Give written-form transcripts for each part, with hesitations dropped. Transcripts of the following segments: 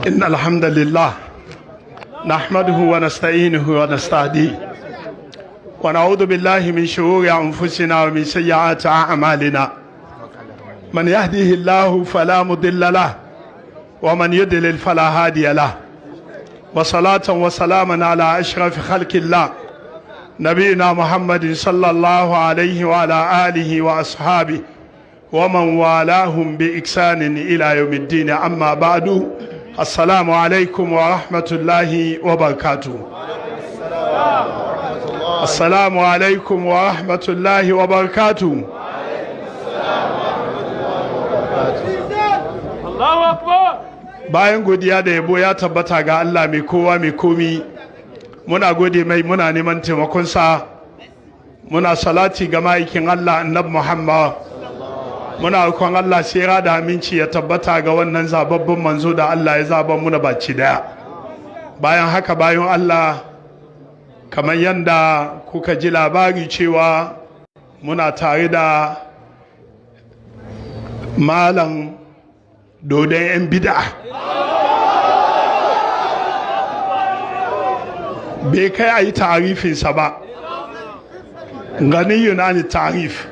إن الحمد لله نحمده ونستعينه ونستهديه ونعوذ بالله من شرور أنفسنا ومن سيئات أعمالنا من يهده الله فلا مضل له ومن يضلل فلا هادي له وصلاة وسلاما على أشرف خلق الله نبينا محمد صلى الله عليه وعلى آله وأصحابه ومن والاهم بإحسان إلى يوم الدين. أما بعد، السلام عليكم ورحمة الله وبركاته. السلام عليكم ورحمة الله وبركاته. Allahu Akbar. Bayan godiya da yabo ya tabbata ga Allah mai kowa mai komi, muna gode mai, muna neman taimakonsa, muna salati ga ma'aikin Allah Annabi Muhammad, muna roƙon Allah tsira da aminci ya tabbata ga wannan zababben manzo da Allah ya zaba muna baci daya. Bayan haka, bayan Allah, kamar yadda kuka ji labari cewa muna tare da Malam Dodon 'yan bid'a, bai kai a yi tarifinsa ba, غني عن التعريف،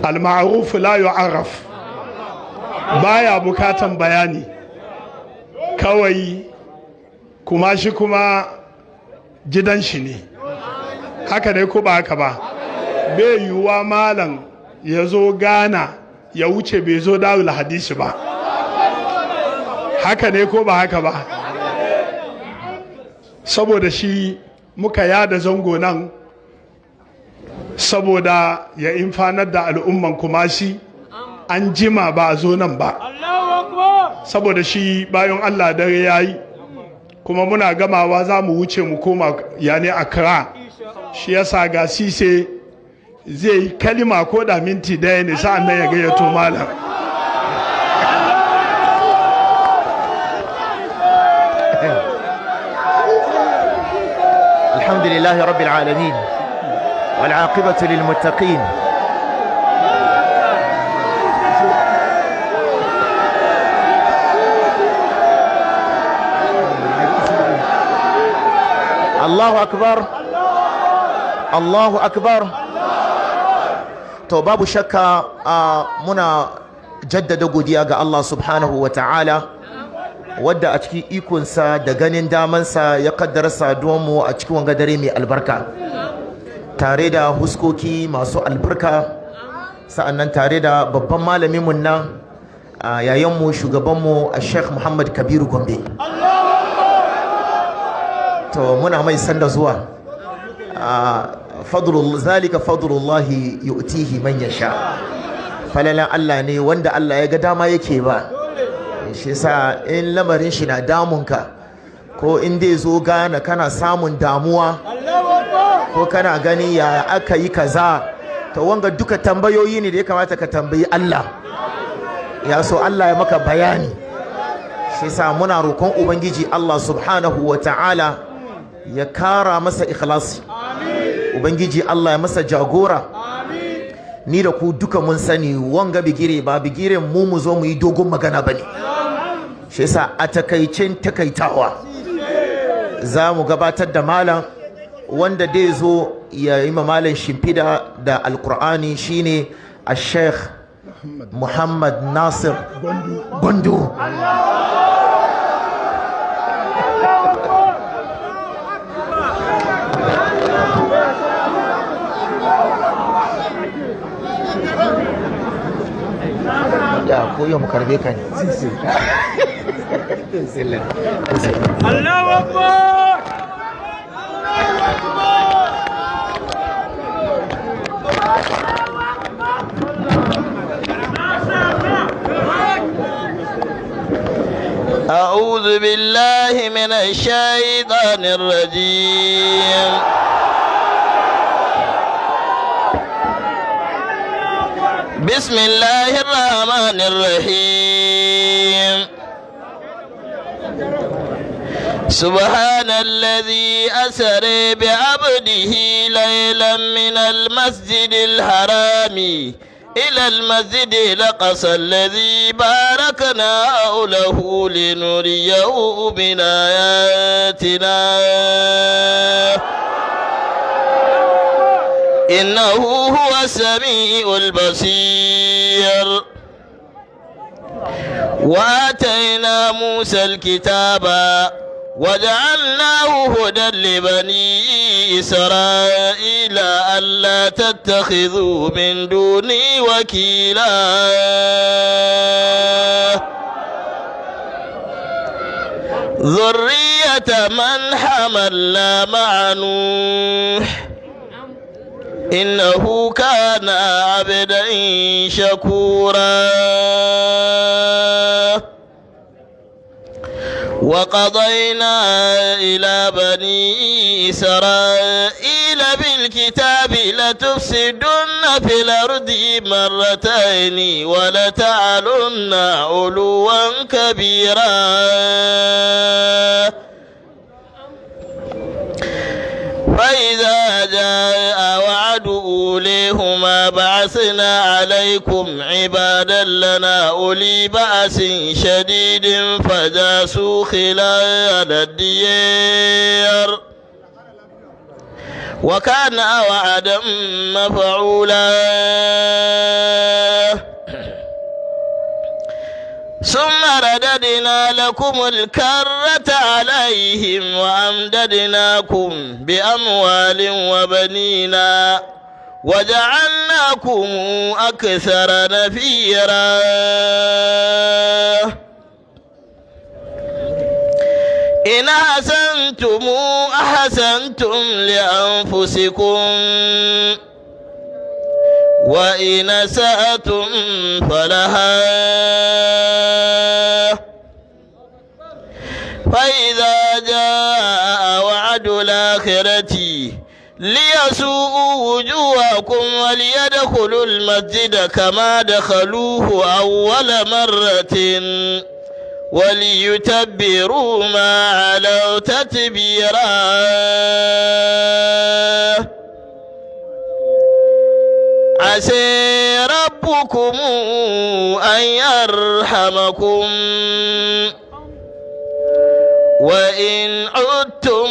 المعروف لا يعرف، baya bukatan bayani. Kawai kuma shi kuma gidan shi ne, haka ne ko ba haka ba? Bai yiwuwa malam ya zo Ghana ya wuce bai zo Darul Hadisi ba, haka ne ko ba haka ba? Saboda shi muka yada zango nan, saboda ya amfanar da al'umman Kumasi. An jima ba a zo nan ba. Allahu Akbar. Saboda shi, bayan Allah, dare ya yi, kuma muna gamawa za mu wuce mu koma yani Accra. Shi yasa ga Sise zai yi kalima ko da minti daya ne, sa'an nan ya gayyato malam. الحمد لله رب العالمين والعاقبة للمتقين. الله أكبر، الله أكبر. To, babu shakka muna jaddada godiya ga Allah subhanahu wa ta'ala, wadda a cikin ikonsa da ganin damansa ya kaddara saduwanmu a cikin wanga dare mai albarka, tare da huskoki masu albarka, sa'annan tare da babban malaminmu nan, yayanmu, shugabanmu, a Sheikh Muhammad Kabiru Gombe. To, muna mai sanda zuwa. Zalika fadlullahi yu'tihi man yasha. Falalan Allah ne wanda Allah ya ga dama yake ba shi. Yasa in lamarin shi na damunka, ko in dai zo gane kana samun damuwa, ko kana gani ya aka yi kaza, to wanga duka tambayoyi ne da ya kamata ka tambayi Allah, ya so Allah ya maka bayani. Shi yasa muna roƙon Ubangiji Allah subhanahu wa ta'ala ya kara masa ikhlasi, Ubangiji Allah ya masa jagora. Ni da ku duka mun sani wanga bigire ba bigiren mu mu zo mu yi dogon magana bane. Shi yasa a takaicen takaitawa za mu gabatar da malam. Wanda dai zo ya yi ma malam shimfida da Alkur'ani shine a Sheikh Muhammad Nasir Gondo. Ya ko yau mu karbe ka ne. Allahu Akbar. أعوذ بالله من الشيطان الرجيم. بسم الله الرحمن الرحيم. سبحان الذي أسرى بعبده ليلا من المسجد الحرام إلى المسجد الأقصى الذي باركنا له لنريه من آياتنا إنه هو السميع البصير. وآتينا موسى الكتاب وجعلناه هدى لبني إسرائيل ألا تتخذوا من دوني وكيلا. ذرية من حملنا مع نوح إنه كان عبدا شكورا. وقضينا إلى بني إسرائيل بالكتاب لتفسدن في الأرض مرتين ولتعلن علوا كبيرا. فإذا جاء وعد أوليهما بعثنا عليكم عبادا لنا أولي بأس شديد فجاسوا خلال الديار وكان وعدا مفعولا. ثم رددنا لكم الكرة عليهم وأمددناكم بأموال وبنينا وجعلناكم أكثر نفيرا. إن أحسنتم أحسنتم لأنفسكم وإن أسأتم فلها. فإذا جاء وعد الآخرة ليسوءوا وجوهكم وليدخلوا المسجد كما دخلوه أول مرة وليتبروا ما علوا تتبيرا. عسى ربكم أن يرحمكم وإن عدتم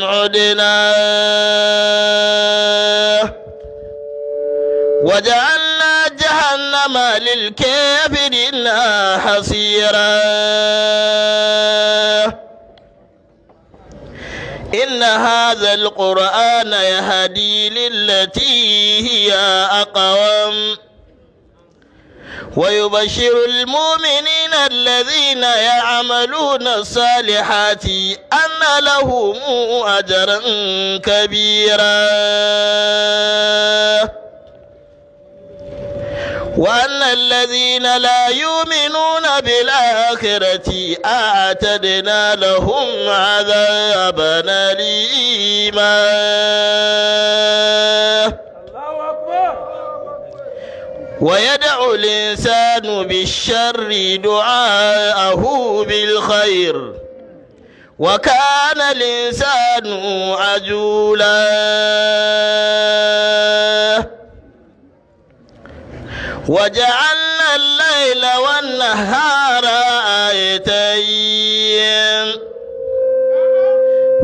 عدنا. وجعلنا جهنم للكافرين حصيرا. إن هذا القرآن يهدي للتي هي أقوم ويبشر المؤمنين الذين يعملون الصالحات أن لهم أجرا كبيرا وأن الذين لا يؤمنون بالآخرة أعتدنا لهم عذابا أليما. ويدعو الإنسان بالشر دعاءه بالخير وكان الإنسان عجولا. وجعلنا الليل والنهار آيتين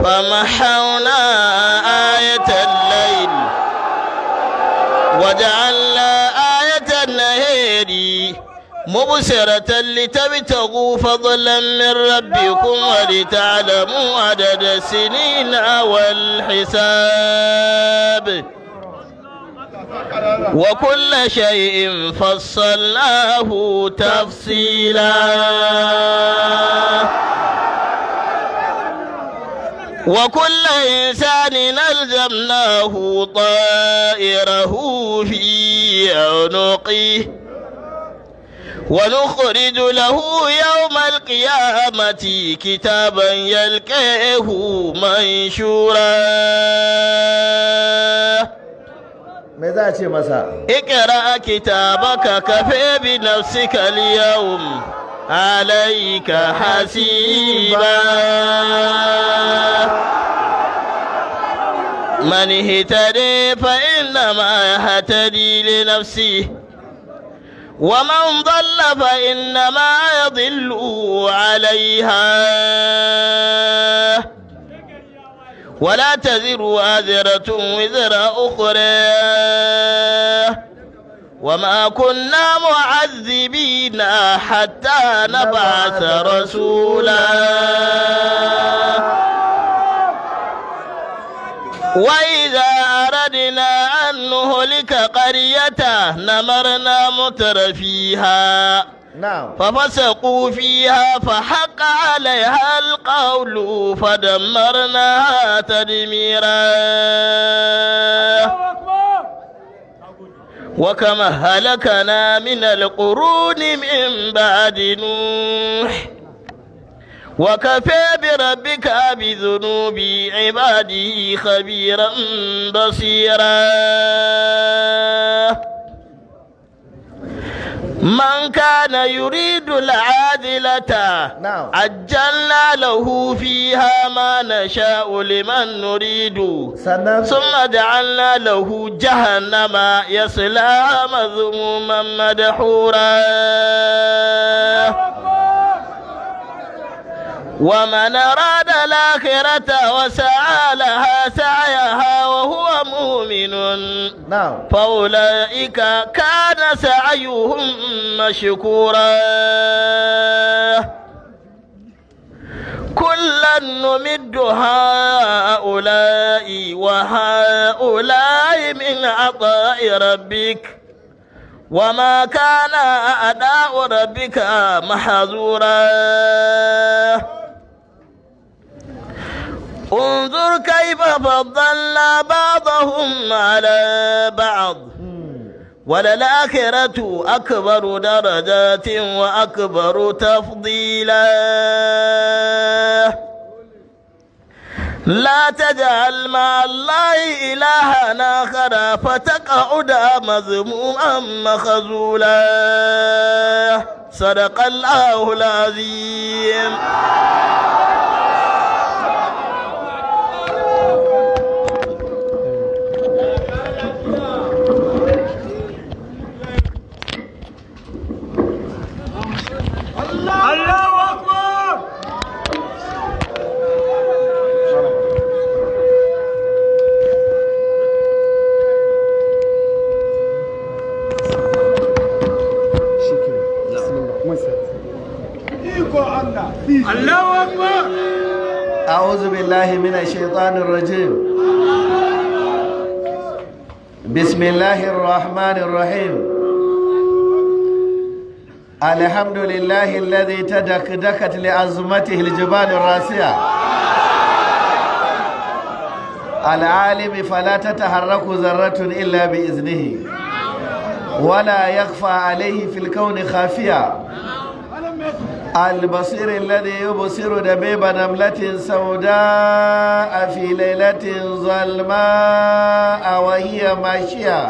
فمحونا آية الليل وجعلنا آية النهار مبصرة لتبتغوا فضلا من ربكم ولتعلموا عدد السنين والحساب وكل شيء فصلناه تفصيلا. وكل إنسان ألزمناه طائره في عنقه ونخرج له يوم القيامة كتابا يلقيه منشورا. اقرأ كتابك كفى بنفسك اليوم عليك حسيبا. من اهتدي فإنما يهتدي لنفسه ومن ضل فإنما يضل عليها ولا تزر وازرة وزر أخرى وما كنا معذبين حتى نبعث رسولا. وإذا أردنا أن نهلك قرية نمرنا متر فيها ففسقوا فيها فحق عليها القول فدمرناها تدميرا. وكما هلكنا من القرون من بعد نوح وكفى بربك بذنوب عباده خبيرا بصيرا. من كان يريد العاجلة عجلنا له فيها ما نشاء لمن نريد ثم جعلنا له جهنم يصلاها مذموما مدحورا. ومن أراد الآخرة وسعى لها سعيها وهو مؤمن فأولئك كان سعيهم مشكورا. كلا نمد هؤلاء وهؤلاء من عطاء ربك وما كان أداء ربك محظورا. انظر كيف فضلنا بعضهم على بعض وللآخرة أكبر درجات وأكبر تفضيلا. لا تجعل مع الله إلها آخر فتقعد مذموما مخذولا. صدق الله العظيم. الله أكبر. الله أكبر. أعوذ بالله من الشيطان الرجيم. بسم الله الرحمن الرحيم. الحمد لله الذي تدكدكت لعظمته الجبال الراسية العالم فلا تتحرك ذرة إلا بإذنه ولا يخفى عليه في الكون خافية البصير الذي يبصر دبيب نملة سوداء في ليلة ظلماء وهي ماشية.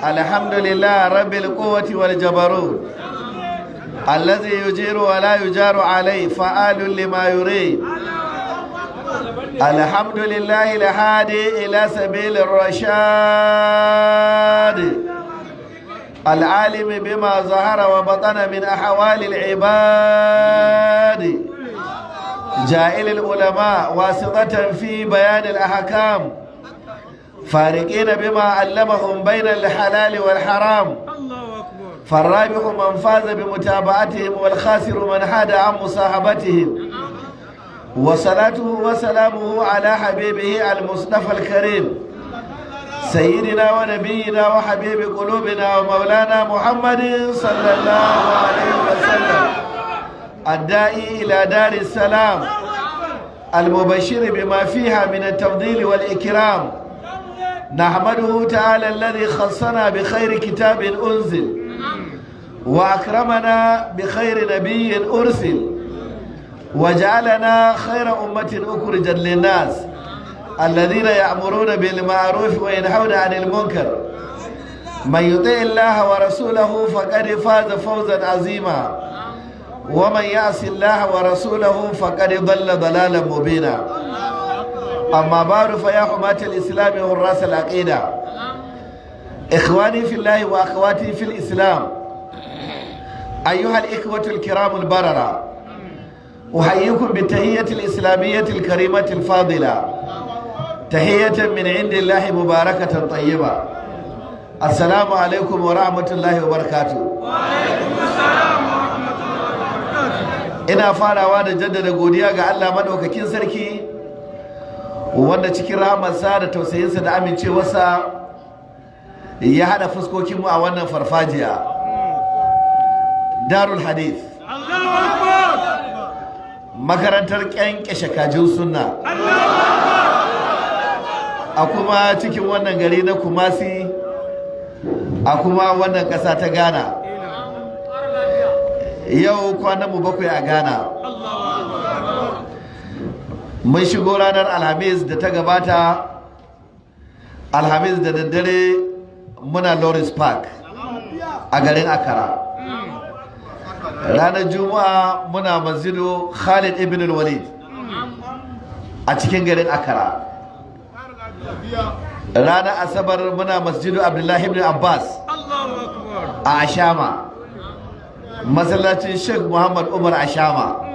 الحمد لله رب القوة والجبروت الذي يجير ولا يجار عليه فعال لما يريد. الحمد لله الهادي إلى سبيل الرشاد العالم بما ظهر وبطن من أحوال العباد جائل العلماء واسطة في بيان الأحكام فارقين بما علمهم بين الحلال والحرام. فالرابح من فاز بمتابعتهم والخاسر من حاد عن مصاحبتهم. وصلاته وسلامه على حبيبه المصطفى الكريم سيدنا ونبينا وحبيب قلوبنا ومولانا محمد صلى الله عليه وسلم الداعي إلى دار السلام المبشر بما فيها من التفضيل والإكرام. نحمده تعالى الذي خصنا بخير كتاب أنزل وأكرمنا بخير نبي أرسل وجعلنا خير أمة أخرجت للناس الذين يأمرون بالمعروف وينهون عن المنكر. من يطع الله ورسوله فقد فاز فوزا عظيما ومن يعص الله ورسوله فقد ضل ضلالا مبينا. أما بعد فيا حماة الإسلام وحراس العقيدة، Ikhwani fillahi wa akhwati fil Islam, ayyuha al-ikhwatu al-kiram al-barara, uhayyikum bi tahiyyati al-islamiyyati al-karimati al-fadila, tahiyyatan min indillahi mubarakatan tayyiba. Assalamu alaikum wa rahmatullahi wa barakatuh. Wa alaikum assalam wa rahmatullahi wa barakatuh. Ina farawa da jaddada godiya ga Allah madaukakin sarki, wanda cikin rahamarsa da tausayinsa da amincewarsa ya hada fuskokinmu a wannan farfajiya Darul Hadith, Allahu Akbar, makarantar kyankyashe kajin sunna, Allahu Akbar, a kuma cikin wannan gari na Kumasi, a kuma wannan ƙasa ta Ghana. Yau kwananmu 7 a Ghana. Mun shigo ranar Alhamis da ta gabata, Alhamis da daddare muna Lawrence Park a garin Accra. Ranar Juma'a muna Masjidu Khalid ibn al-Walid a cikin garin Accra. Ranar Asabar muna Masjidu Abdullahi ibn Abbas a Ashama, masallacin Sheikh Muhammad Umar Ashama.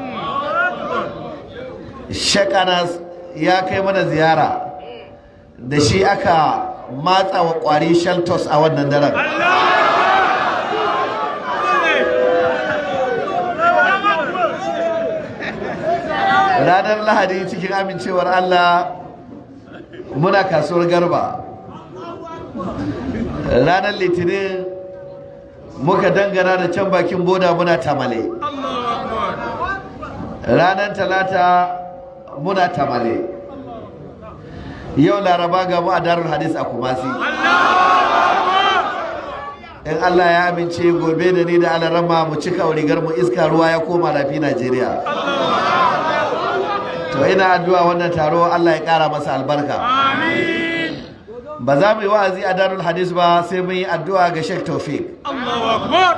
Sheikh Anas ya kai mana ziyara, da shi aka matsa wa kwari shelters a wannan daren. Ranar Lahadi cikin amincewar Allah muna kasuwar Garba. Ranar Litinin muka dangana da can bakin boda muna Tamale. Ranar Talata muna Tamale. Yau Laraba ga mu a Darul Hadith a Kumasi. In Allah ya amince gobe da ni da Alarama mu cika rigar mu iska ruwa ya koma rafi Najeriya. To ina addu'a wannan taro Allah ya kara masa albarka. Amin. Ba za mu yi wa'azi a Darul Hadith ba sai mun yi addu'a ga Sheikh Tawfiq. Allahu Akbar.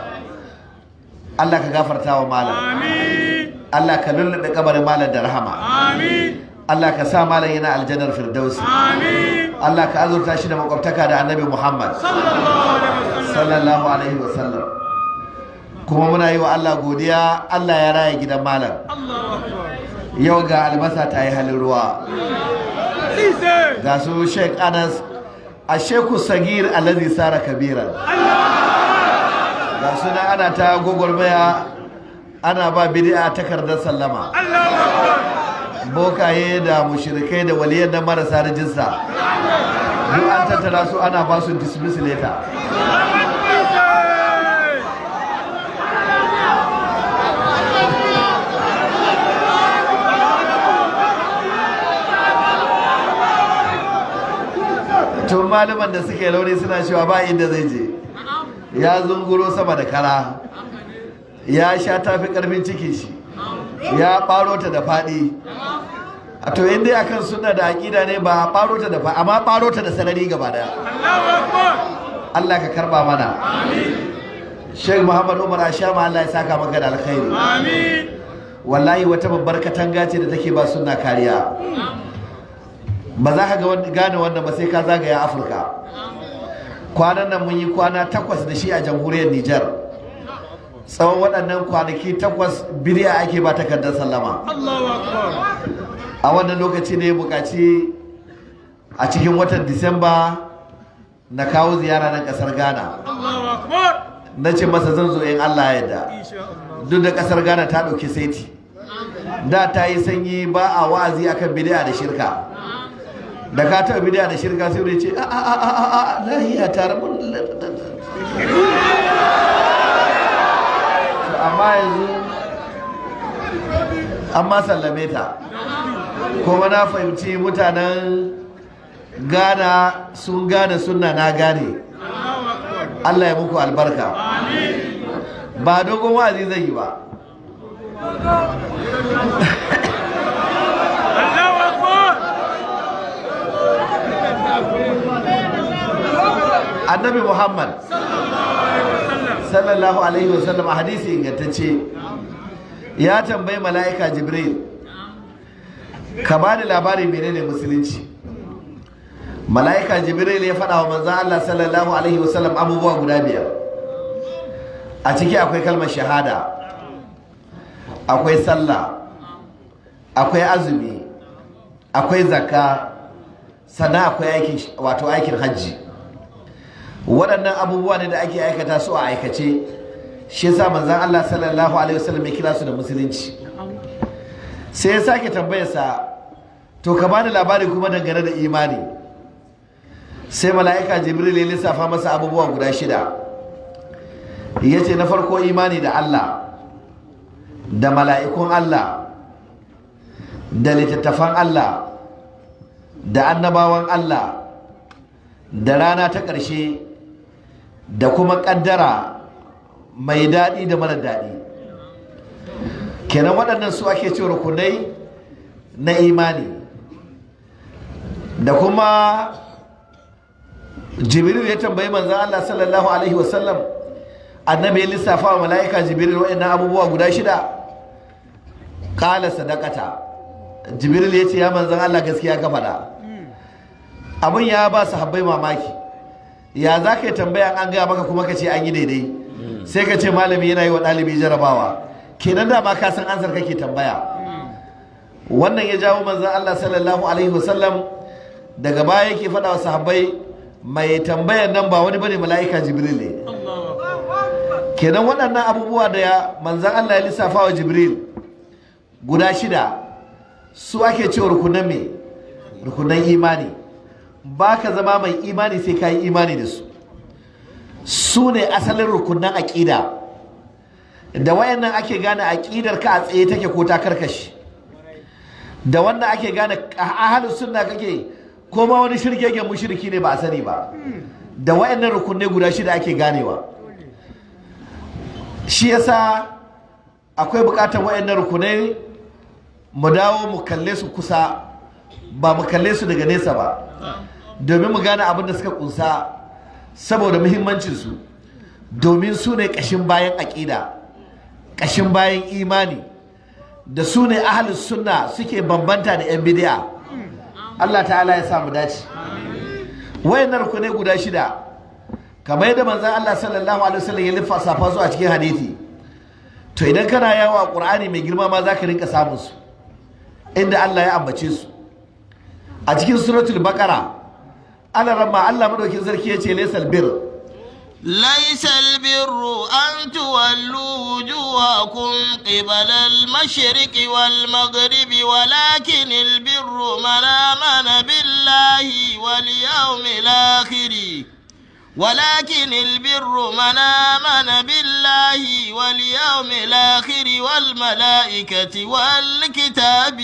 Allah ka gafarta wa malam. Amin. Allah ka lullube kabarin malam da rahama. Amin. Allah ka sa malam yana aljannar firdausi. Amin. Allah ka azurta shi da makwabtaka da Annabi Muhammad sallallahu alaihi wasallam. Kuma muna yi wa Allah godiya, Allah ya raya gidan malam. Allahu Akbar. Yau ga albasa ta yi halin ruwa. Ga su Sheikh Anas, a Sheku Sagir allazi sara kabiran. Ga suna ana ta gwagwarmaya, ana ba bid'a takardar sallama. Bokaye da mushrikai da waliyan da marasa rijista, duk an tattara su ana ba su dismiss letter. Tun malaman da suke launi suna cewa ba inda zai je, ya zunguro sama da kara, ya sha tafi karfin cikin shi, ya baro ta da fadi. A to inda akan suna da aƙida ne ba baro ta da fadi, amma baro ta da sarari gaba daya. Allah ka karba mana. Amin. Sheikh Muhammad Umar Ashama, Allah ya saka maka da alkhairi. Amin. Wallahi wata babbar katanga ce da take ba sunna kariya. Ba za ka gane wannan ba sai ka zagaya Afirka. Kwanan nan mun yi kwana 8 da shi a jamhuriyar Nijar. Tsawon waɗannan kwanaki 8 bid'a ake ba takardar sallama. Allahu Akbar. A wannan lokaci ne buƙaci a cikin watan Disamba na kawo ziyara nan ƙasar Ghana. Allahu Akbar. Na ce masa zan zo in Allah ya yarda. Duk da ƙasar Ghana ta ɗauki saiti. Da ta yi sanyi ba a wa'azi akan bid'a da shirka. Da ka taɓa bid'a da shirka sai wani ce a a a a a lahiya tare mun. Amma yanzu amma sallame ta. Kuma na fahimci mutanen Ghana sun gane sunna, na gane. Allah ya muku albarka. Ba dogon wa'azi zai yi ba. Allahu Akbar. Annabi Muhammad sallallahu alaihi wasallam a hadisi ingantacce ya tambayi mala'ika Jibril, ka bani labari menene musulunci. Mala'ika Jibril ya faɗa wa manzon Allah sallallahu alaihi wasallam abubuwa guda 5. A ciki akwai kalmar shahada, akwai sallah, akwai azumi, akwai zakka, sannan akwai aikin wato aikin hajji. Waɗannan abubuwa ne da ake aikata su a aikace, shi yasa manzon Allah sallallahu alaihi wasallam ya kira su da musulunci. Sai ya sake tambayarsa, to ka bani labari kuma dangane da imani. Sai mala'ika Jibril ya lissafa masa abubuwa guda 6. Yace na farko imani da Allah, da mala'ikun Allah, da littattafan Allah, da annabawan Allah, da rana ta ƙarshe, da kuma ƙaddara mai daɗi da mara daɗi. Kenan waɗannan su ake ce rukunai na imani. Da kuma Jibril ya tambayi manzon Allah sallallahu alaihi wasallam, annabi ya lissafa wa mala'ika Jibril waɗannan abubuwa guda 6. Qala sadaqata. Jibril ya ce ya manzon Allah gaskiya ka faɗa. Abin ya ba sahabbai mamaki. Ya za ka yi tambaya an gaya maka kuma ka ce an yi daidai? Sai ka ce malami yana yi wa ɗalibi jarabawa. Kenan da ma ka san ansar kake tambaya. Wannan ya jawo manzon Allah sallallahu alaihi wasallam daga baya yake faɗa wa sahabbai, mai tambayan nan ba wani bane, mala'ika Jibril ne. Kenan waɗannan abubuwa da manzon Allah ya lissafa wa Jibril guda 6 su ake cewa rukunan me? Rukunan imani. Ba ka zama mai imani sai ka yi imani da su. Su ne asalin rukunan aƙida. Da wayannan ake gane aƙidar ka a tsaye take ko ta karkashi. Da wannan ake gane ahlus sunna kake ko ma wani shirgegen mushriki ne ba a sani ba. Da wayannan rukunai guda 6 ake ganewa. Shi yasa akwai bukatar wayannan rukunai mu dawo mu kalle su kusa, ba mu kalle su daga nesa ba, domin mu gane abin da suka kunsa saboda muhimmancinsu, domin su ne ƙashin bayan aƙida, ƙashin bayan imani, da su ne ahlus sunna suke bambanta da 'yan bidi'a. Allah ta'ala ya samu dace. Wayannan rukunai guda 6 kamar yadda manzon Allah sallallahu alaihi wasallam ya lissafa su a cikin hadisi, to idan kana yawo a Qur'ani mai girma ma zaka rinka samun su inda Allah ya ambace su. A cikin suratul Baqara, Allah ramma Allah madaukin sarki yace laysal bir laysal birru an tuwallu wujuhakum qibala al-mashriqi wal maghribi walakinil birru man amana billahi wal yawmil akhir ولكن البر من آمن بالله واليوم الآخر والملائكة والكتاب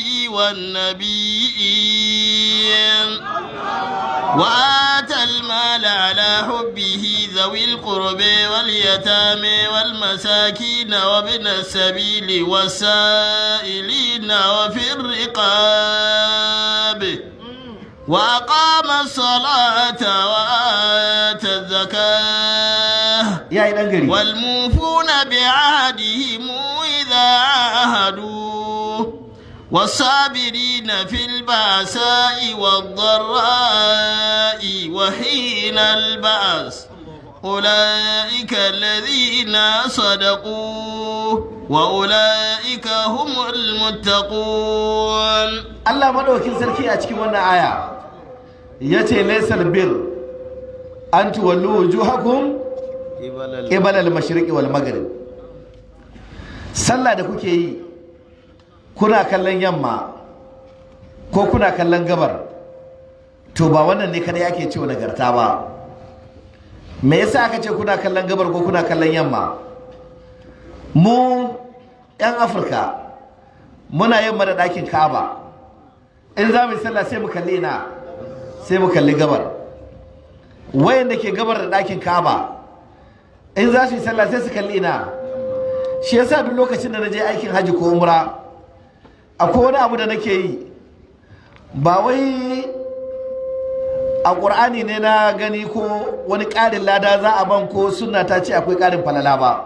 والنبيين وآتى المال على حبه ذوي القرب واليتامى والمساكين وابن السبيل والسائلين وفي الرقاب وأقام الصلاة وآتى الزكاة والموفون بعهدهم إذا عاهدوا والصابرين في البأساء والضراء وحين البأس أولئك الذين صدقوا وأولئك هم المتقون. Allah madaukin sarki a cikin wannan aya yace laysal bir an tuwallu wujuhakum qibala al-mashriqi wal maghrib. Sallah da kuke yi kuna kallon yamma ko kuna kallon gabar, to ba wannan ne kadai ake cewa nagarta ba. Me yasa aka ce kuna kallon gabar ko kuna kallon yamma? Mu yan Afirka muna yamma da ɗakin Ka'aba. In za mu yi sallah sai mu kalli ina? Sai mu kalli gabar. Wayanda ke gabar da ɗakin Ka'aba in za su yi sallah sai su kalli ina? Shi yasa duk lokacin da na je aikin hajji ko umra, akwai wani abu da nake yi, ba wai a ƙur'ani ne na gani ko wani ƙarin lada za a ban ko sunna ta ce akwai ƙarin falala ba,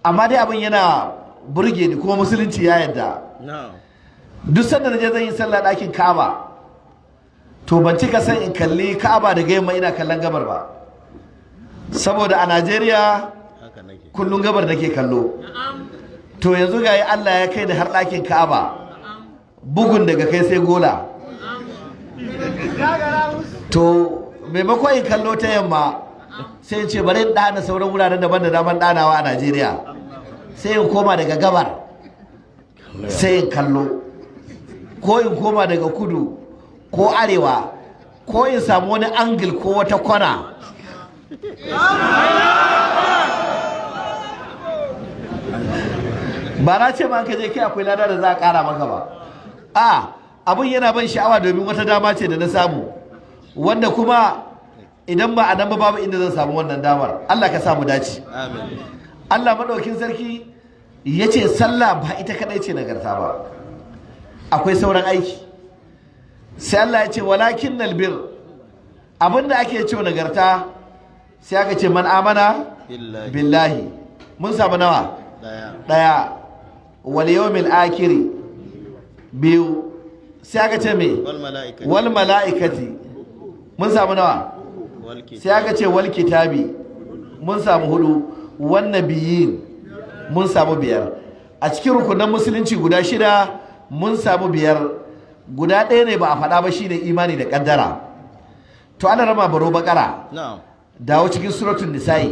amma dai abin yana burge ni kuma musulunci ya yarda. Duk sanda na je zan yi sallah ɗakin Ka'aba, To ban cika san in kalli Ka'aba daga yamma ina kallon gabar ba, saboda a Najeriya kullum gabar nake kallo. To yanzu ga yi Allah ya kai da har ɗakin Ka'aba, bugun daga kai sai gola. To maimakon in kallo ta yamma sai in ce bari in ɗana sauran wuraren daban da daman ɗanawa a Najeriya, sai in koma daga gabar sai in kallo, ko in koma daga kudu ko arewa, ko in samu wani angle ko wata kwana. Ba na ce ma an kaje kai akwai lada da za a kara maka ba. A abun yana ban sha'awa domin wata dama ce da na samu, wanda kuma idan ba a nan ba babu inda zan samu wannan damar. Allah ka samu dace. Amin. Allah madaukin sarki ya ce sallah ba ita kadai ce nagarta ba, akwai sauran aiki. Sai Allah ya ce walakin nalbir, abinda ake ce nagarta, sai aka ce man amana billahi. Mun samu nawa? Daya. Wal yawmil akhir, biyu. Sai aka ce me? Wal malaikati. Mun samu nawa? Sai aka ce wal kitabi. Mun samu hudu. Wan nabiyyin, mun samu biyar. A cikin rukunan musulunci guda shida mun samu biyar. Guda ɗaya ne ba a faɗa ba, shine imani da ƙaddara. To ana rama baro bakara. Dawo cikin suratul nisa'i.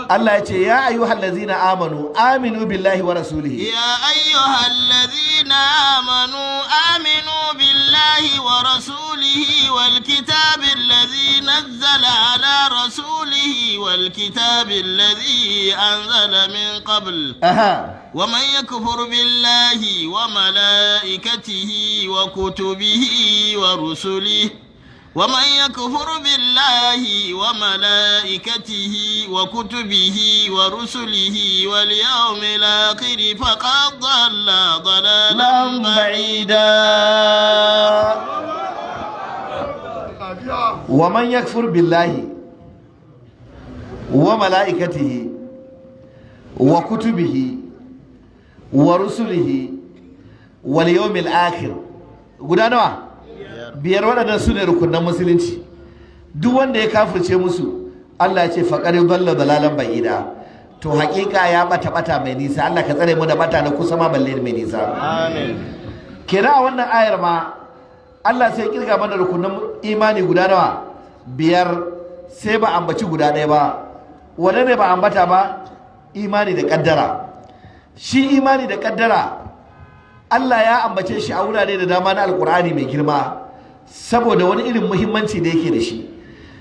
Allah ya ce ya ayyuhal ladzina amanu aminu billahi wa rasulihi. Ya ayyuhal ladzina amanu aminu billahi wa rasulihi wal kitabil ladzi nazzala ala rasulihi wal kitabil ladzi anzala min qabl. Wa man yakfur billahi wa malaikatihi wa kutubihi wa rusulihi. ومن يكفر بالله وملائكته وكتبه ورسله واليوم الآخر فقد ضل ضلالا بعيدا. ومن يكفر بالله وملائكته وكتبه ورسله واليوم الآخر. Guda nawa? Biyar. Waɗannan su ne rukunan musulunci. Duk wanda ya kafirce musu, Allah ya ce faqad dalla dalalan ba'ida. To haƙiƙa ya bata bata mai nisa. Allah ka tsare mu da bata na kusa ma balle mai nisa. Amin. Kira a wannan ayar ma Allah sai kirga mana rukunan imani guda nawa? Biyar. Sai ba ambaci guda ɗaya ba. Wanda ne ba ambata ba? Imani da kaddara. Shi imani da kaddara Allah ya ambace shi a wurare da dama na Alƙur'ani mai girma, saboda wani irin muhimmanci da yake da shi.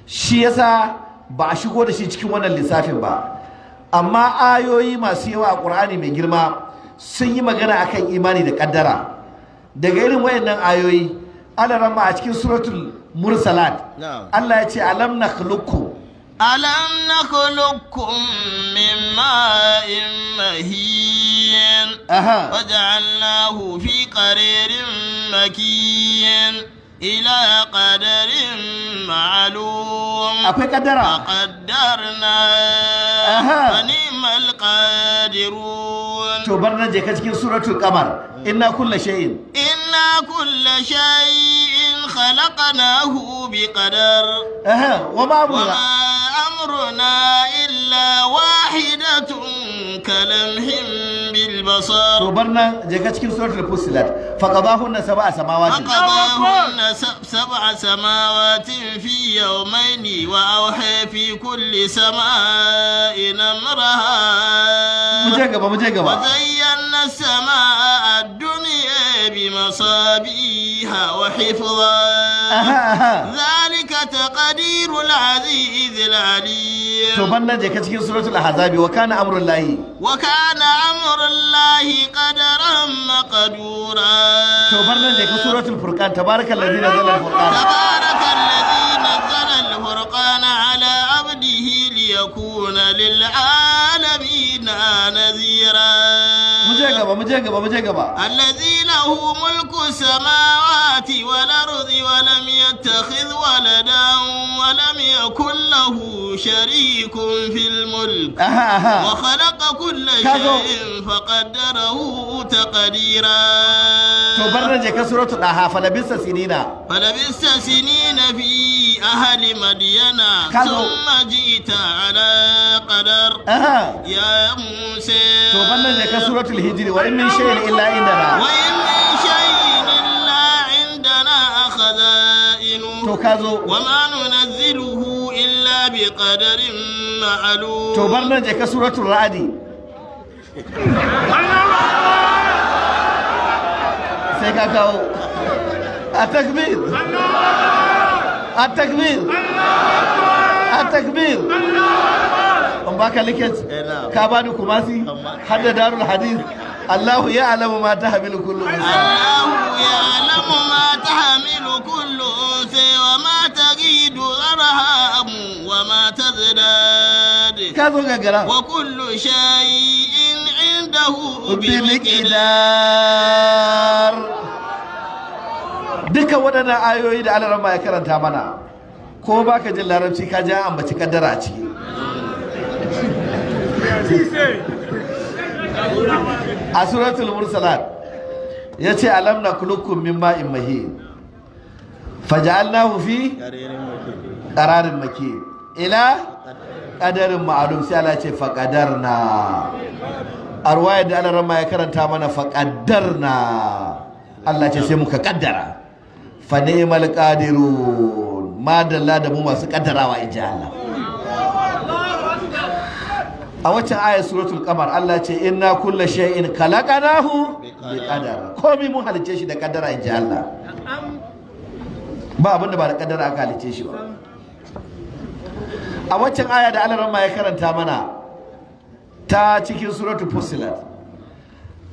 Shi yasa ba a shigo da shi cikin wannan lissafin ba. Amma ayoyi masu yawa a Qur'ani mai girma sun yi magana akan imani da kaddara. Daga irin wayannan ayoyi, Allah rama a cikin suratul Mursalat, Allah ya ce alam nakhluqukum alam nakhluqukum min ma'in mahin waja'alnahu fi qararin makin ila qadarin ma'lum. Akwai kaddara. Qaddarna fa ni'mal qadirun. To bar nan je ka cikin suratul Qamar, inna kulla shay'in inna kulla shay'in khalaqnahu biqadar. Wa ma amruna illa wahidatun kalamhim bil basar. To bar nan je ka cikin suratul Fussilat, faqadahunna sab'a samawati faqadahunna sab'a samawatin fi yawmayni wa awha fi kulli sama'in amraha. Muje gaba, muje gaba. Wa zayyana as-samaa'a ad-dunya bimasabiha wa hifdha. Dhalika taqdirul azizil alim. To bar nan je ka cikin suratul Ahzab, wa kana amrullahi wa kana amrullahi qadaran maqdura. To bar nan je ka suratul Furqan, tabarakallazi nazzala al-furqan tabarakallazi nazzala al-furqana ala abdihi liyakuna lil alamin nazira. Muje gaba, muje gaba, muje gaba. Allazi له ملك السماوات والأرض ولم يتخذ ولدا ولم يكن له شريك في الملك وخلق كل شيء فقدره تقديرا. To bar nan je ka suratu Daha falabista sinina. فلبثت سنين في أهل مدين ثم جئت على قدر يا موسى. To bar nan je ka suratul Hijri wa in min shay'in illa indana. وإن من شيء إلا عندنا خزائنه To ka zo. وما ننزله إلا بقدر معلوم. To bar nan je ka suratul Ra'di. Sai ka kawo. التكبير التكبير التكبير. In baka liket ka bani kumasi har da Darul Hadith. Allahu ya'lamu ma tahmilu kullu unsa. الله يعلم ما تحمل كل أنثى وما تغيد الأرحام وما تزداد Ka zo gagara. وكل شيء عنده بمقدار. Dukkan waɗannan ayoyi da Allah ya karanta mana, ko baka jin larabci ka ji an ambaci kaddara a ciki. A suratul Mursalat yace alam nakhluqukum min ma'in mahin faj'alnahu fi qararin makin ila qadarin ma'lum. Sai Allah ce faqadarna. A ruwayar da Allah ya karanta mana faqaddarna, Allah ce sai muka kaddara. Fa ni'mal qadirun, madalla da mu masu kaddarawa inji Allah. A waccan ayar suratul Qamar Allah ce inna kulla shay'in khalaqnahu bi qadar. Komai mun halicce shi da kaddara inji Allah. Ba abinda ba da kaddara aka halicce shi ba. A waccan aya da Allah ya karanta mana ta cikin suratul Fussilat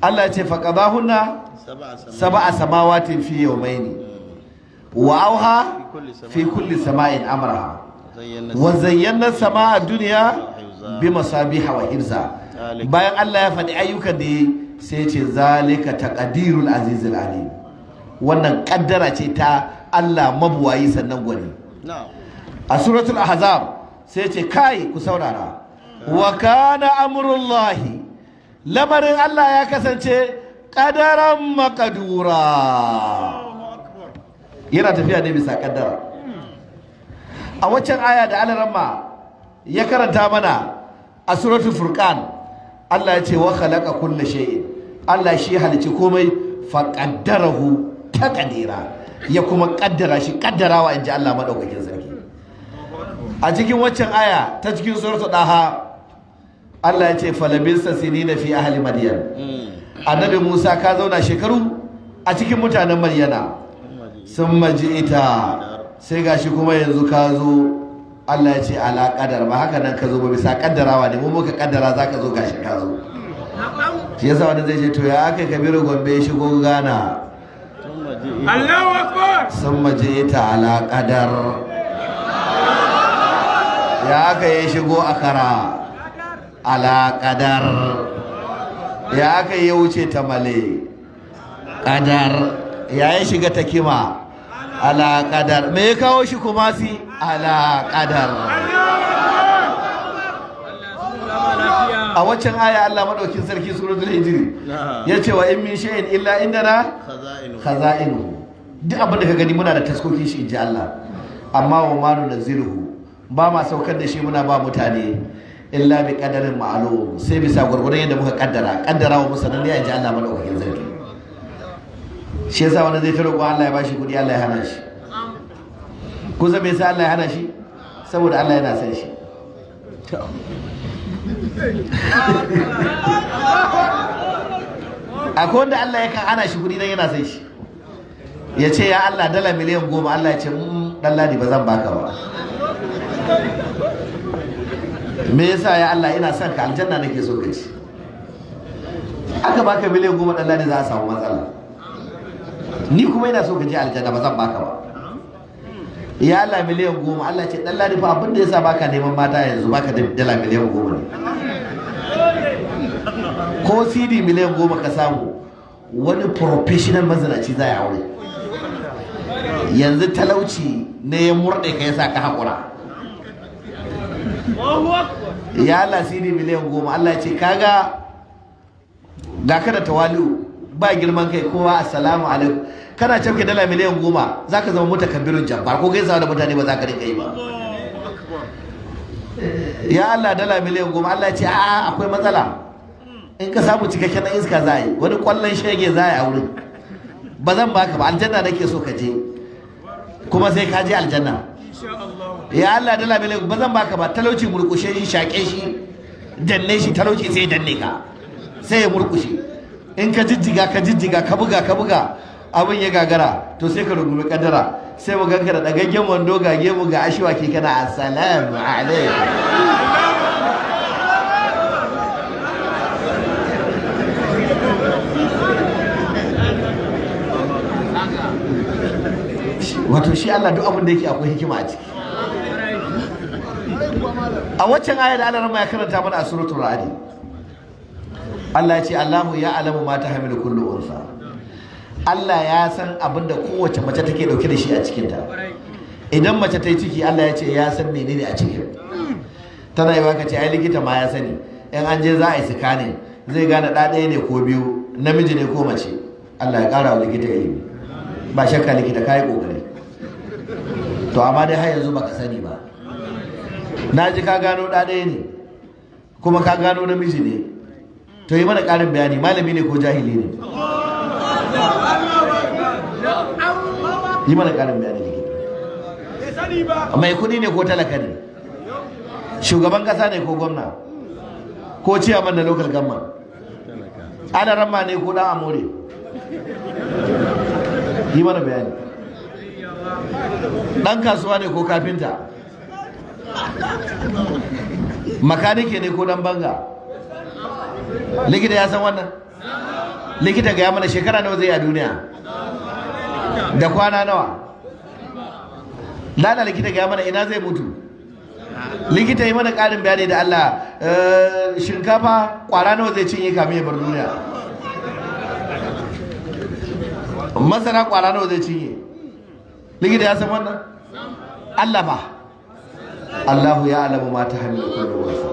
Allah ce faqadahunna sab'a samawatin fi yawmaini wa auha fi kulli sama'in amraha wa zayyana sama'a dunya bi masabiha wa hirza. Bayan Allah ya faɗi ayyukan da yi sai ya ce zalika taqdirul azizul alim. Wannan kaddara ce ta Allah mabuwayi sannan gwani. A suratul Ahzab sai ya ce kai ku saurara, wa kana amrullahi, lamarin Allah ya kasance qadaran maqdura, yana tafiya ne bisa kaddara. A waccan aya da Alaramma ya karanta mana a suratul Furqan Allah ya ce wa khalaqa kulla shay'in, Allah shi halicci komai fa qaddarahu taqdira, ya kuma kaddara shi kaddarawa inji Allah madaukakin sarki. A cikin waccan aya ta cikin suratul Daha Allah ya ce falabista sinina fi ahli Madyan. Annabi Musa ka zauna shekaru a cikin mutanen Madyana, sun maji'ita sai gashi kuma yanzu ka zo. Allah ya ce ala qadar, ba haka nan ka zo ba, bisa kaddarawa ne mu muka kaddara zaka zo, gashi ka zo. Shi yasa wani zai ce to ya aka Kabiru Gombe ya shigo Ghana? Allahu Akbar. Sun maji'ita ala qadar. Ya aka yi shigo Akara? Ala qadar. Ya aka yi wuce Tamale? Qadar. Ya yi shiga Takima? Ala qadar. Me ya kawo shi Kumasi? Ala qadar. A waccan aya Allah madaukin sarki suratul Hijri yace wa in min shay'in illa indana khaza'inu. Duk abin da ka gani muna da taskokin shi inji Allah, amma wa ma nunzilu, ba ma saukar da shi muna ba mutane illa bi qadarin ma'lum, sai bisa gurgurdan yadda muka kaddara kaddara wa musanan ne inji Allah madaukakin sarki. Shi yasa wani zai ta roƙo Allah ya bashi kuɗi, Allah ya hana shi. Kun san me yasa Allah ya hana shi? Saboda Allah yana son shi. Akwai wanda Allah ya kan hana shi kuɗi dan yana son shi. Ya ce ya Allah dala 10,000,000, Allah ya ce dan ladi ba zan baka ba. Me yasa ya Allah ina son ka, aljanna nake so ka ci. Aka baka 10,000,000 dan ladi za a samu matsala. Ni kuma ina so ka je aljanna, ba zan baka ba. Ya Allah 10,000,000, Allah ce dan ladi fa abin da yasa baka neman mata yanzu baka da dala 10,000,000 ne. Ko CD 10,000,000 ka samu, Wani professional mazinaci za ya aure. Yanzu talauci ne ya murɗe ka yasa ka haƙura. Ya Allah sini 10 miliyan. Allah ya ce kaga ga ka da tawali'u, ba girman kai, kowa assalamu alaikum. Kana cafke dala 10 miliyan zaka zama mutakabbirin jabbar, ko gaisawa da mutane ba za ka rinka yi ba. Ya Allah, dala 10 miliyan. Allah ya ce a'a, akwai matsala. In ka samu cikakken na iska za a yi, wani kwallon shege za a yi a wurin, ba zan baka ba. Aljanna nake so ka je, kuma sai ka je aljanna. Ya Allah, dala miliyan, ba zan baka ba. Talauci murkushe shi, shaƙe shi, danne shi. Talauci sai danne ka, sai ya murkushe. In ka jijjiga, ka jijjiga, ka buga, ka buga, abin ya gagara, to sai ka rungumi kaddara. Sai mu ganka da dagaggen wando, ga gemu, ga ashiwaki, kana assalamu alaikum. Wato shi Allah duk abin da yake akwai hikima a ciki. A waccan ayar da Allah ya karanta mana a suratul Ra'd, Allah ya ce Allahu ya alamu ma tahmilu kullu unsa. Allah ya san abin da kowace mace take dauke da shi a cikinta. Idan mace ta yi ciki, Allah ya ce ya san menene a cikin. Tana yi baka ce ai likita ma ya sani, in an je za a yi scanning zai gane ɗa ɗaya ne ko biyu, namiji ne ko mace. Allah ya ƙara wa likita ilimi. Ba shakka likita ka yi ƙoƙari, to amma dai har yanzu baka sani ba. Na ji ka gano ɗa ɗaya ne kuma ka gano namiji ne, to yi mana ƙarin bayani, malami ne ko jahili ne? Yi mana ƙarin bayani likita. Mai kuɗi ne ko talaka ne? Shugaban ƙasa ne ko gwamna ko ciyaman na local government? Ana ramma ne ko ɗan amore? Yi mana bayani. Ɗan kasuwa ne ko kafinta? Makanike ne ko ɗan banga? Likita ya san wannan. Likita, gaya mana shekara nawa zai a duniya da kwana nawa? Lala likita, gaya mana ina zai mutu. Likita, yi mana ƙarin bayani da Allah. Shinkafa kwara nawa zai cinye kamin ya bar duniya? Masara kwara nawa zai cinye? Likita ya san wannan. Allah ba Allahu ya alamu ma tahmilu kullu unsa.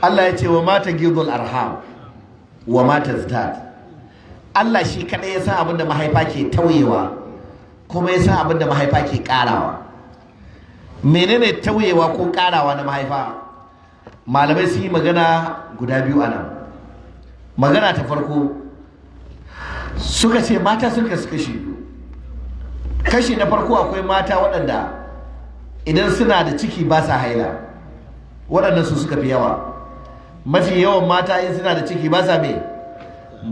Allah ya ce wa ma tagidul arham wa ma tazdad. Allah shi kadai ya san abin da mahaifa ke tauyewa kuma ya san abin da mahaifa ke karawa. Menene tauyewa ko karawa na mahaifa? Malamai sun yi magana guda biyu anan. Magana ta farko suka ce mata sun kasu kashi biyu. Kashi na farko, akwai mata waɗanda idan suna da ciki ba sa haila. Waɗannan su suka fi yawa. Mafi yawan mata in suna da ciki ba sa me?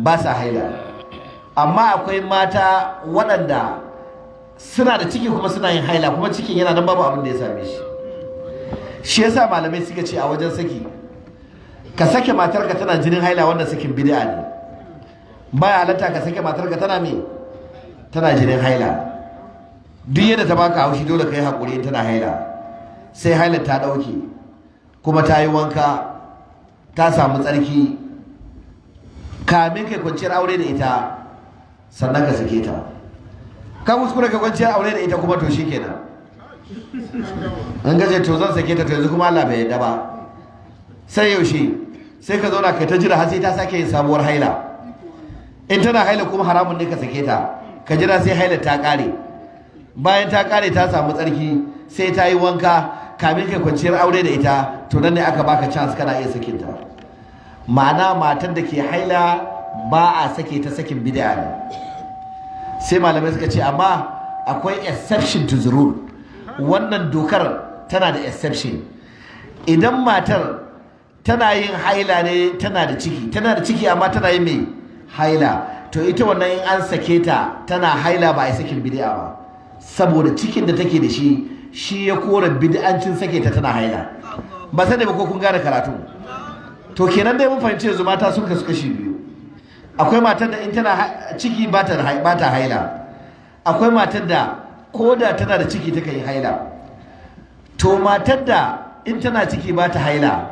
Ba sa haila. Amma akwai mata waɗanda suna da ciki kuma suna yin haila, kuma cikin yana nan babu abin da ya same shi. Shi yasa malamai suka ce a wajen saki, ka sake matarka tana jinin haila, wannan sakin bid'a ne. Baya halatta ka sake matarka tana me? Tana jinin haila. Duk yadda ta baka haushi, dole ka yi haƙuri in tana haila, sai haila ta ɗauke kuma ta yi wanka, ta samu tsarki, kamin kai kwanciyar aure da ita, sannan ka sake ta. Ka kuskure ka kwanciyar aure da ita kuma, to shikenan. In ka ce to zan sake ta, to yanzu kuma Allah bai yarda ba. Sai yaushe? Sai ka zauna kai ta jira har sai ta sake yin sabuwar haila. In tana haila kuma haramun ne ka sake ta. Ka jira sai haila ta kare. Bayan ta kare, ta samu tsarki, sai ta yi wanka, kamin kai kwanciyar aure da ita, to nan ne aka baka chance kana iya sakinta. Ma'ana, matar da ke haila ba a sake ta, sakin bid'a ne. Sai malamai suka ce amma akwai exception to the rule. Wannan dokar tana da exception. Idan matar tana yin haila ne tana da ciki, tana da ciki amma tana yin mai haila, to ita wannan in an sake ta tana haila ba a yi sakin bid'a ba, saboda cikin da take da shi shi ya kora bid'ancin sake ta tana haila. Ba sani ba ko kun gane karatu. To kenan dai mun fahimci yanzu mata sun kasu kashi biyu. Akwai matar da in tana ciki ba ta haila. Akwai matar da ko da tana da ciki take yi haila. To matar da in tana ciki ba ta haila,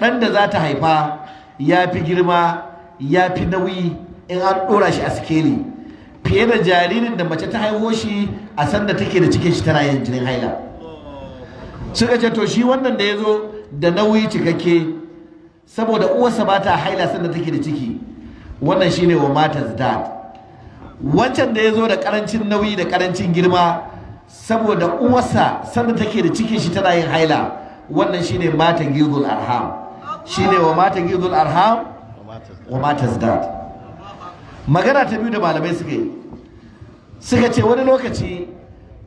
ɗan da za ta haifa ya fi girma. ya fi nauyi in an ɗora shi a sikeli fiye da jaririn da mace ta haihuwa shi a sanda take da cikin shi tana yin jinin haila. Suka ce to shi wannan da ya zo da nauyi cikakke saboda uwarsa ba ta haila sanda take da ciki, wannan shine wa mata dad. Wancan da ya zo da karancin nauyi da karancin girma saboda uwarsa sanda take da cikin shi tana yin haila, wannan shine mata gizul arham, shine wa mata gizul arham wa mata dad. Magana ta biyu da malamai suka yi, suka ce wani lokaci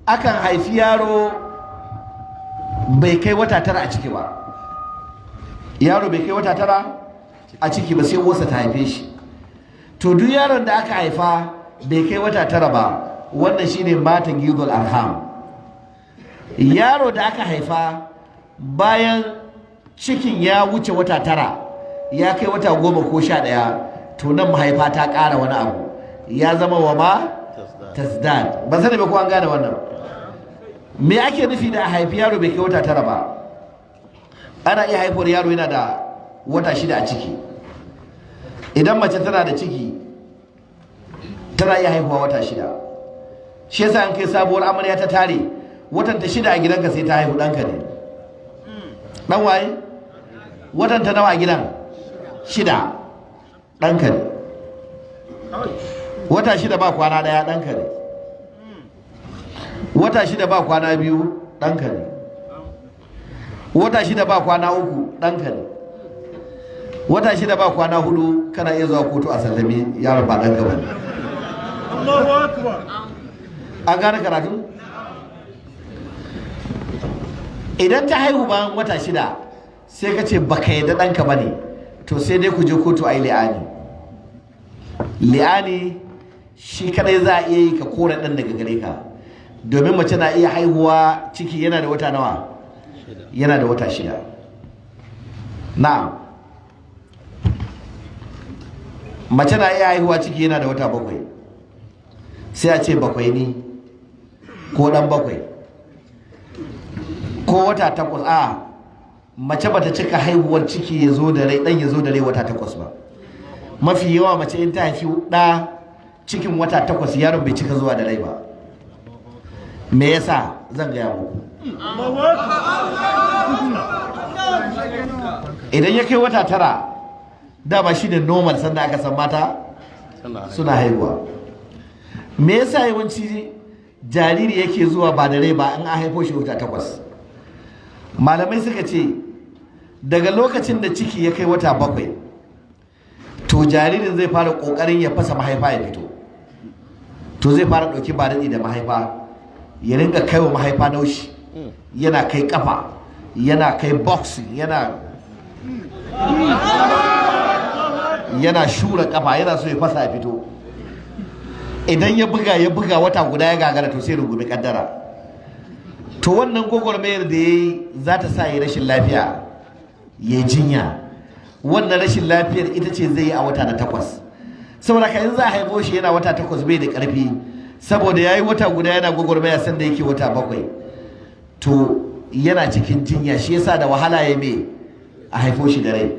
akan haifi yaro bai kai wata 9 a ciki ba, yaro bai kai wata 9 a ciki ba sai uwarsa ta haife shi. To duk yaron da aka haifa bai kai wata 9 ba, wannan shine mata gizul arham. Yaro da aka haifa bayan cikin ya wuce wata 9, ya kai wata 10 ko 11, to nan mahaifa ta ƙara wani abu, ya zama wa ma tasdad. Ban sani ba ko an gane wannan. Me ake nufi da a haifi yaro bai kai wata 9 ba? Ana iya haifuwar yaro yana da wata 6 a ciki. Idan mace tana da ciki tana iya haihuwa wata 6. Shi yasa an kai sabuwar amarya ta tare watan ta 6 a gidanka sai ta haihu ɗanka ne. Ɗan waye? Watan ta nawa a gidan? 6. Ɗanka ne. Wata 6 ba kwana 1 ɗanka ne. Wata 6 ba kwana 2 ɗanka ne. Wata 6 ba kwana 3 ɗanka ne. Wata 6 ba kwana 4 kana iya zuwa kotu a sallami yaron ba ɗanka ba ne. Allahu Akbar. An gane karatu? Idan ta haihu bayan wata 6 sai ka ce baka yadda ɗanka ba ne, to sai dai ku je kotu a yi li'ani. Li'ani shi kadai za a iya yi ka kore ɗan daga gare ka, domin mace na iya haihuwa ciki yana da wata nawa? Yana da wata 6. Na'am, mace na iya haihuwa ciki yana da wata 7, sai a ce 7 ne ko ɗan 7 ko wata 8. A mace bata cika haihuwar ciki ya zo da rai, ɗan ya zo da rai wata 8 ba. Mafi yawa mace in ta haifi ɗa cikin wata 8 yaron bai cika zuwa da rai ba. Me yasa? Zan gaya muku. Idan ya kai wata 9, dama shi ne normal sanda aka san mata suna haihuwa. Me yasa yawanci jariri yake zuwa ba da rai ba in an haifo shi wata 8? Malamai suka ce daga lokacin da ciki ya kai wata 7, to jaririn zai fara kokarin ya fasa mahaifa ya fito. To zai fara dauki ba daɗi da mahaifa, ya rinka kai wa mahaifa naushi, yana kai kafa, yana kai boxing, yana shura kafa, yana so ya fasa ya fito. Idan ya buga wata guda ya gagara, to sai rungumi kaddara. To wannan gwagwarmayar da ya yi za ta sa ya rashin lafiya, ya jinya. Wannan rashin lafiyar ita ce zai yi a wata na 8. Saboda ka in za a haifo shi yana wata 8 bai da ƙarfi, saboda ya yi wata guda yana gwagwarmaya sanda yake wata 7, to yana cikin jinya. Shi yasa da wahala ya mai a haifo shi da rai.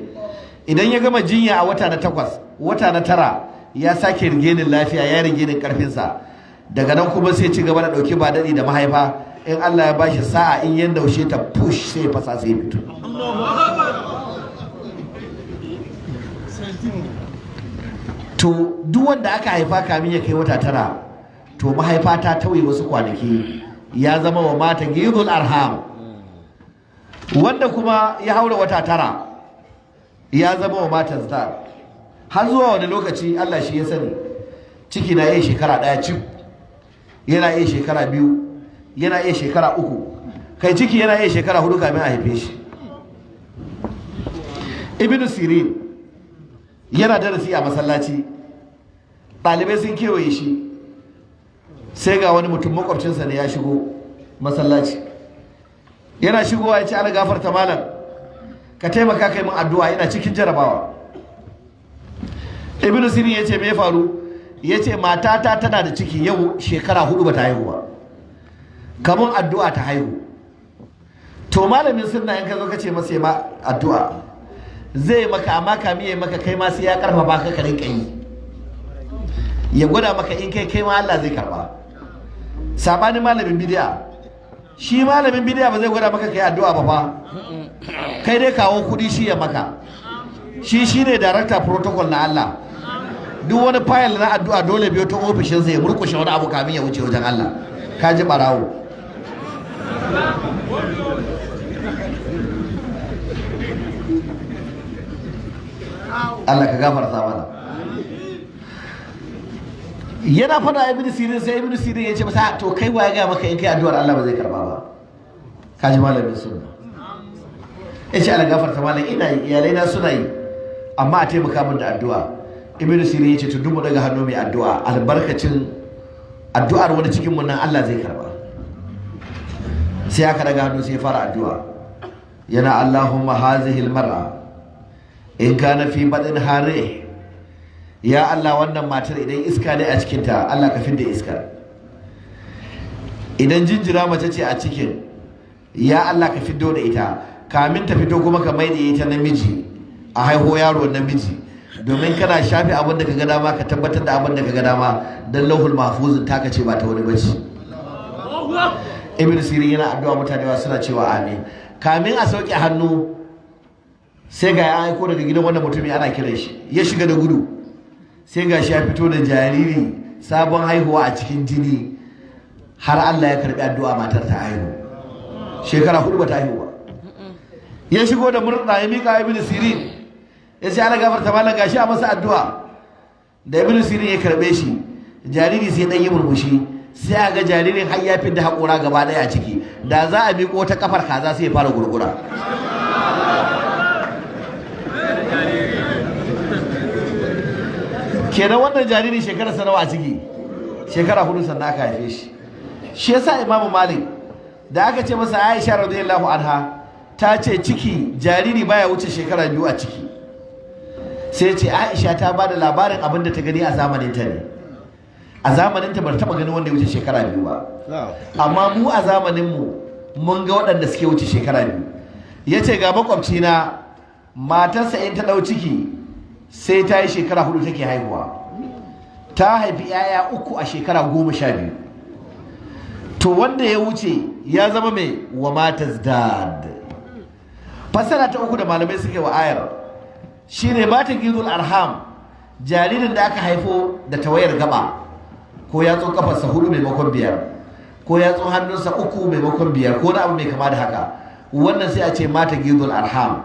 Idan ya gama jinya a wata na 8, wata na 9 ya sake rigenin lafiya, ya rigenin karfinsa. Daga nan kuma sai ci gaba da ɗauki ba daɗi da mahaifa. In Allah ya bashi sa'a, in ya daushe ta push sai ya fasa sai ya fito. To duk wanda aka haifa kamin ya kai wata 9, to mahaifa ta tauye wasu kwanaki, ya zama wa mata gizul arham. Wanda kuma ya haura wata 9 ya zama wa mata zdar. Har zuwa wani lokaci Allah shi ya sani. Ciki na iya shekara 1 cif, yana iya shekara 2, yana iya shekara 3, kai ciki yana iya shekara 4 kamin a haife shi. Ibn Sirin yana darasi a masallaci, ɗalibai sun kewaye shi, sai ga wani mutum makwabcinsa ne ya shigo masallaci. Yana shigowa ya ce, ala gafarta malam, ka taimaka kai min addu'a, ina cikin jarabawa. Ibn Sirin ya ce me ya faru? Ya ce matata tana da ciki yau shekara 4 ba ta haihu ba, kamun addu'a ta haihu. To malamin sunna in ka zo ka ce masa ma addu'a, Zai maka, amma kami ya maka kai ma sai ya karfafa ka ka rinka yi, ya gwada maka in kai kai ma Allah zai karba. Sabanin malamin bid'a, shi malamin bid'a ba zai gwada maka kai addu'a ba fa, kai dai kawo kudi shi ya maka. Shi shine director protocol na Allah. Duk wani fayil na addu'a dole biyo ta ofishinsa ya murkushe wani abu kamin ya wuce wajen Allah. Ka ji barawo. Allah ka gafarta mana. Yana fada Ibn Sirin, sai Ibn Sirin ya ce masa to kai waye ga maka in kai addu'ar Allah ba zai karba ba? Ka ji malamin sunna. Ya ce Allah gafarta malam, ina yi, iyalai na suna yi, amma a taimaka min da addu'a. Ibn Sirin ya ce to dumu daga hannu mai addu'a, albarkacin addu'ar wani cikin mu nan Allah zai karba. Sai aka daga hannu sai ya fara addu'a. Yana Allahumma hazihi almar'a in kana fi badin hare, ya Allah wannan matar idan iska ne a cikinta Allah ka fidda iskar. Idan jinjira mace ce a cikin, ya Allah ka fiddo da ita, kamin ta fito kuma ka maida ita namiji, a haiho yaro namiji, domin kana shafe abin da ka ga dama ka tabbatar da abin da ka ga dama, dan lauhul mahfuzin taka ce ba ta wani bace. Ibn Sirin yana addu'a, mutane suna cewa amin. Kamin a sauke hannu sai ga ya aiko daga gidan wannan mutumin ana kiran shi, ya shiga da gudu, sai ga shi ya fito da jariri sabon haihuwa a cikin jini, har Allah ya karbi addu'a matar ta haihu. Shekara 4 bata haihu ba. Ya shigo da murna ya mika Ibn Sirin, ya ce ana gafarta malam gashi a masa addu'a. Da Ibn Sirin ya karbe shi, jariri sai dan yi murmushi, sai a ga jaririn har ya fidda haƙora gaba ɗaya a ciki, da za a miƙo ta kafar kaza sai ya fara gurgura. Kenan wannan jariri shekara nawa a ciki? Shekara 4 sannan aka haife shi. Shi yasa Imam Malik da aka ce masa Aisha radiyallahu anha ta ce ciki jariri baya wuce shekara 2 a ciki, sai ce Aisha ta bada labarin abin da ta gani a zamanin ta ne. A zamanin ta bar taba ganin wanda ya wuce shekara 2 ba, amma mu a zamanin mu mun ga waɗanda suke wuce shekara 2. Yace ga makwabci na matarsa in ta dau ciki sai ta yi shekara 4 take haihuwa, ta haifi 'ya'ya 3 a shekara 12. To wanda ya wuce ya zama mai wa matazdad. Fasara ta 3 da malamai suke wa ayar shine mata gizul arham, jaririn da aka haifo da tawayar gaba, ko yatsun kafarsa 4 maimakon 5, ko yatsun hannunsa 3 maimakon 5, ko na abu mai kama da haka, wannan sai a ce mata gizul arham.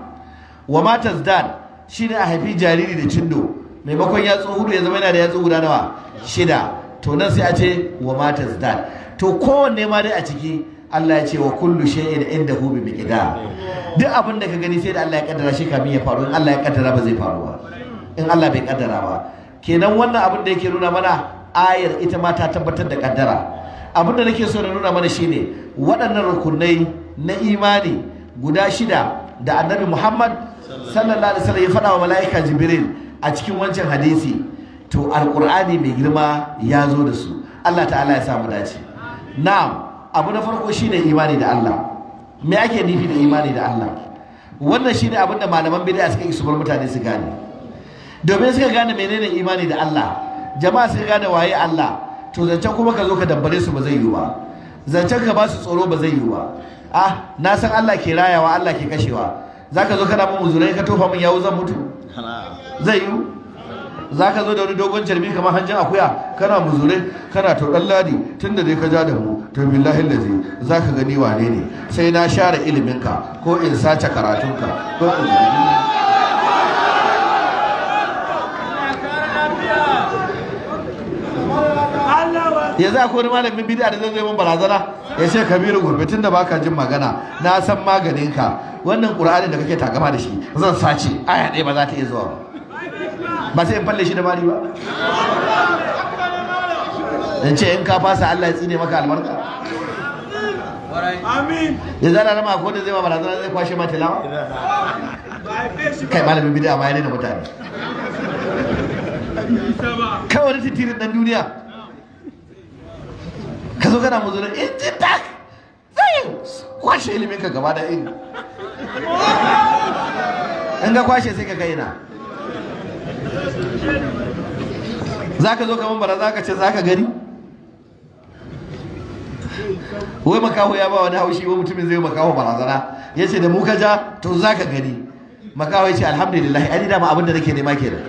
Wa matazdad shine a haifi jariri da cindo, maimakon yatsu 4 ya zama yana da yatsu guda nawa? 6. To nan sai a ce wa matazdad. To kowanne ma dai a ciki Allah ya ce wa kullu shay'in indahu bi miqdar. Duk abin da ka gani sai da Allah ya kaddara shi kamin ya faru. In Allah ya kaddara ba zai faru ba, in Allah bai kaddara ba. Kenan wannan abin da yake nuna mana ayar ita ma ta tabbatar da kaddara. Abin da nake so na nuna mana shine waɗannan rukunai na imani guda 6 da Annabi Muhammad sallallahu alaihi wasallam ya faɗa wa mala'ika Jibril a cikin wancan hadisi, to alqur'ani mai girma ya zo da su. Allah ta'ala ya samu dace. Na'am, abu na farko shine imani da Allah. Me ake nufi da imani da Allah? Wannan shine abin da malaman bid'a suka yi su bar mutane su gane. Domin suka gane menene imani da Allah, jama'a suka gane waye Allah, to zancen kuma ka zo ka dambare su ba zai yiwu ba, zancen ka ba su tsoro ba zai yiwu ba. Ah, na san Allah ke rayawa, Allah ke kashewa, zaka zo kana mun muzurai ka tofa min yawo zan mutu? Zai yiwu? Zaka zo da wani dogon carbi kamar hanjin akuya kana muzure kana to dan ladi tunda dai ka ja da mu, to billahi lazi zaka gani wane ne, sai na share iliminka ko in sace karatunka ko in yanzu akwai wani malamin bid'a da zai zo mun barazana ya ce Kabiru Gombe tunda baka jin magana na san maganinka, wannan Qur'ani da kake takama da shi zan sace, aya ɗaya ba za ta iya zuwa ba, ba sai in falle shi da mari ba, in ce in ka fasa Allah ya tsine maka albarka. Amin. Yanzu ana rama ko da zai ma barazana zai kwashe ma tilawa. Kai malamin bid'a ma ya daina mutane. Kai wani titirin dan duniya ka zo kana muzura in ji tak zai kwashe ilimin ka gaba da in. In ka kwashe sai ka kai na. Za ka zo kamar bara za ka ce za ka gani? Wai makaho ya ba wani haushi, wai mutumin zai makaho barazana, ya ce da mu ka ja to za ka gani. Makaho ya ce alhamdulillah, ai dama abin da nake nema kenan.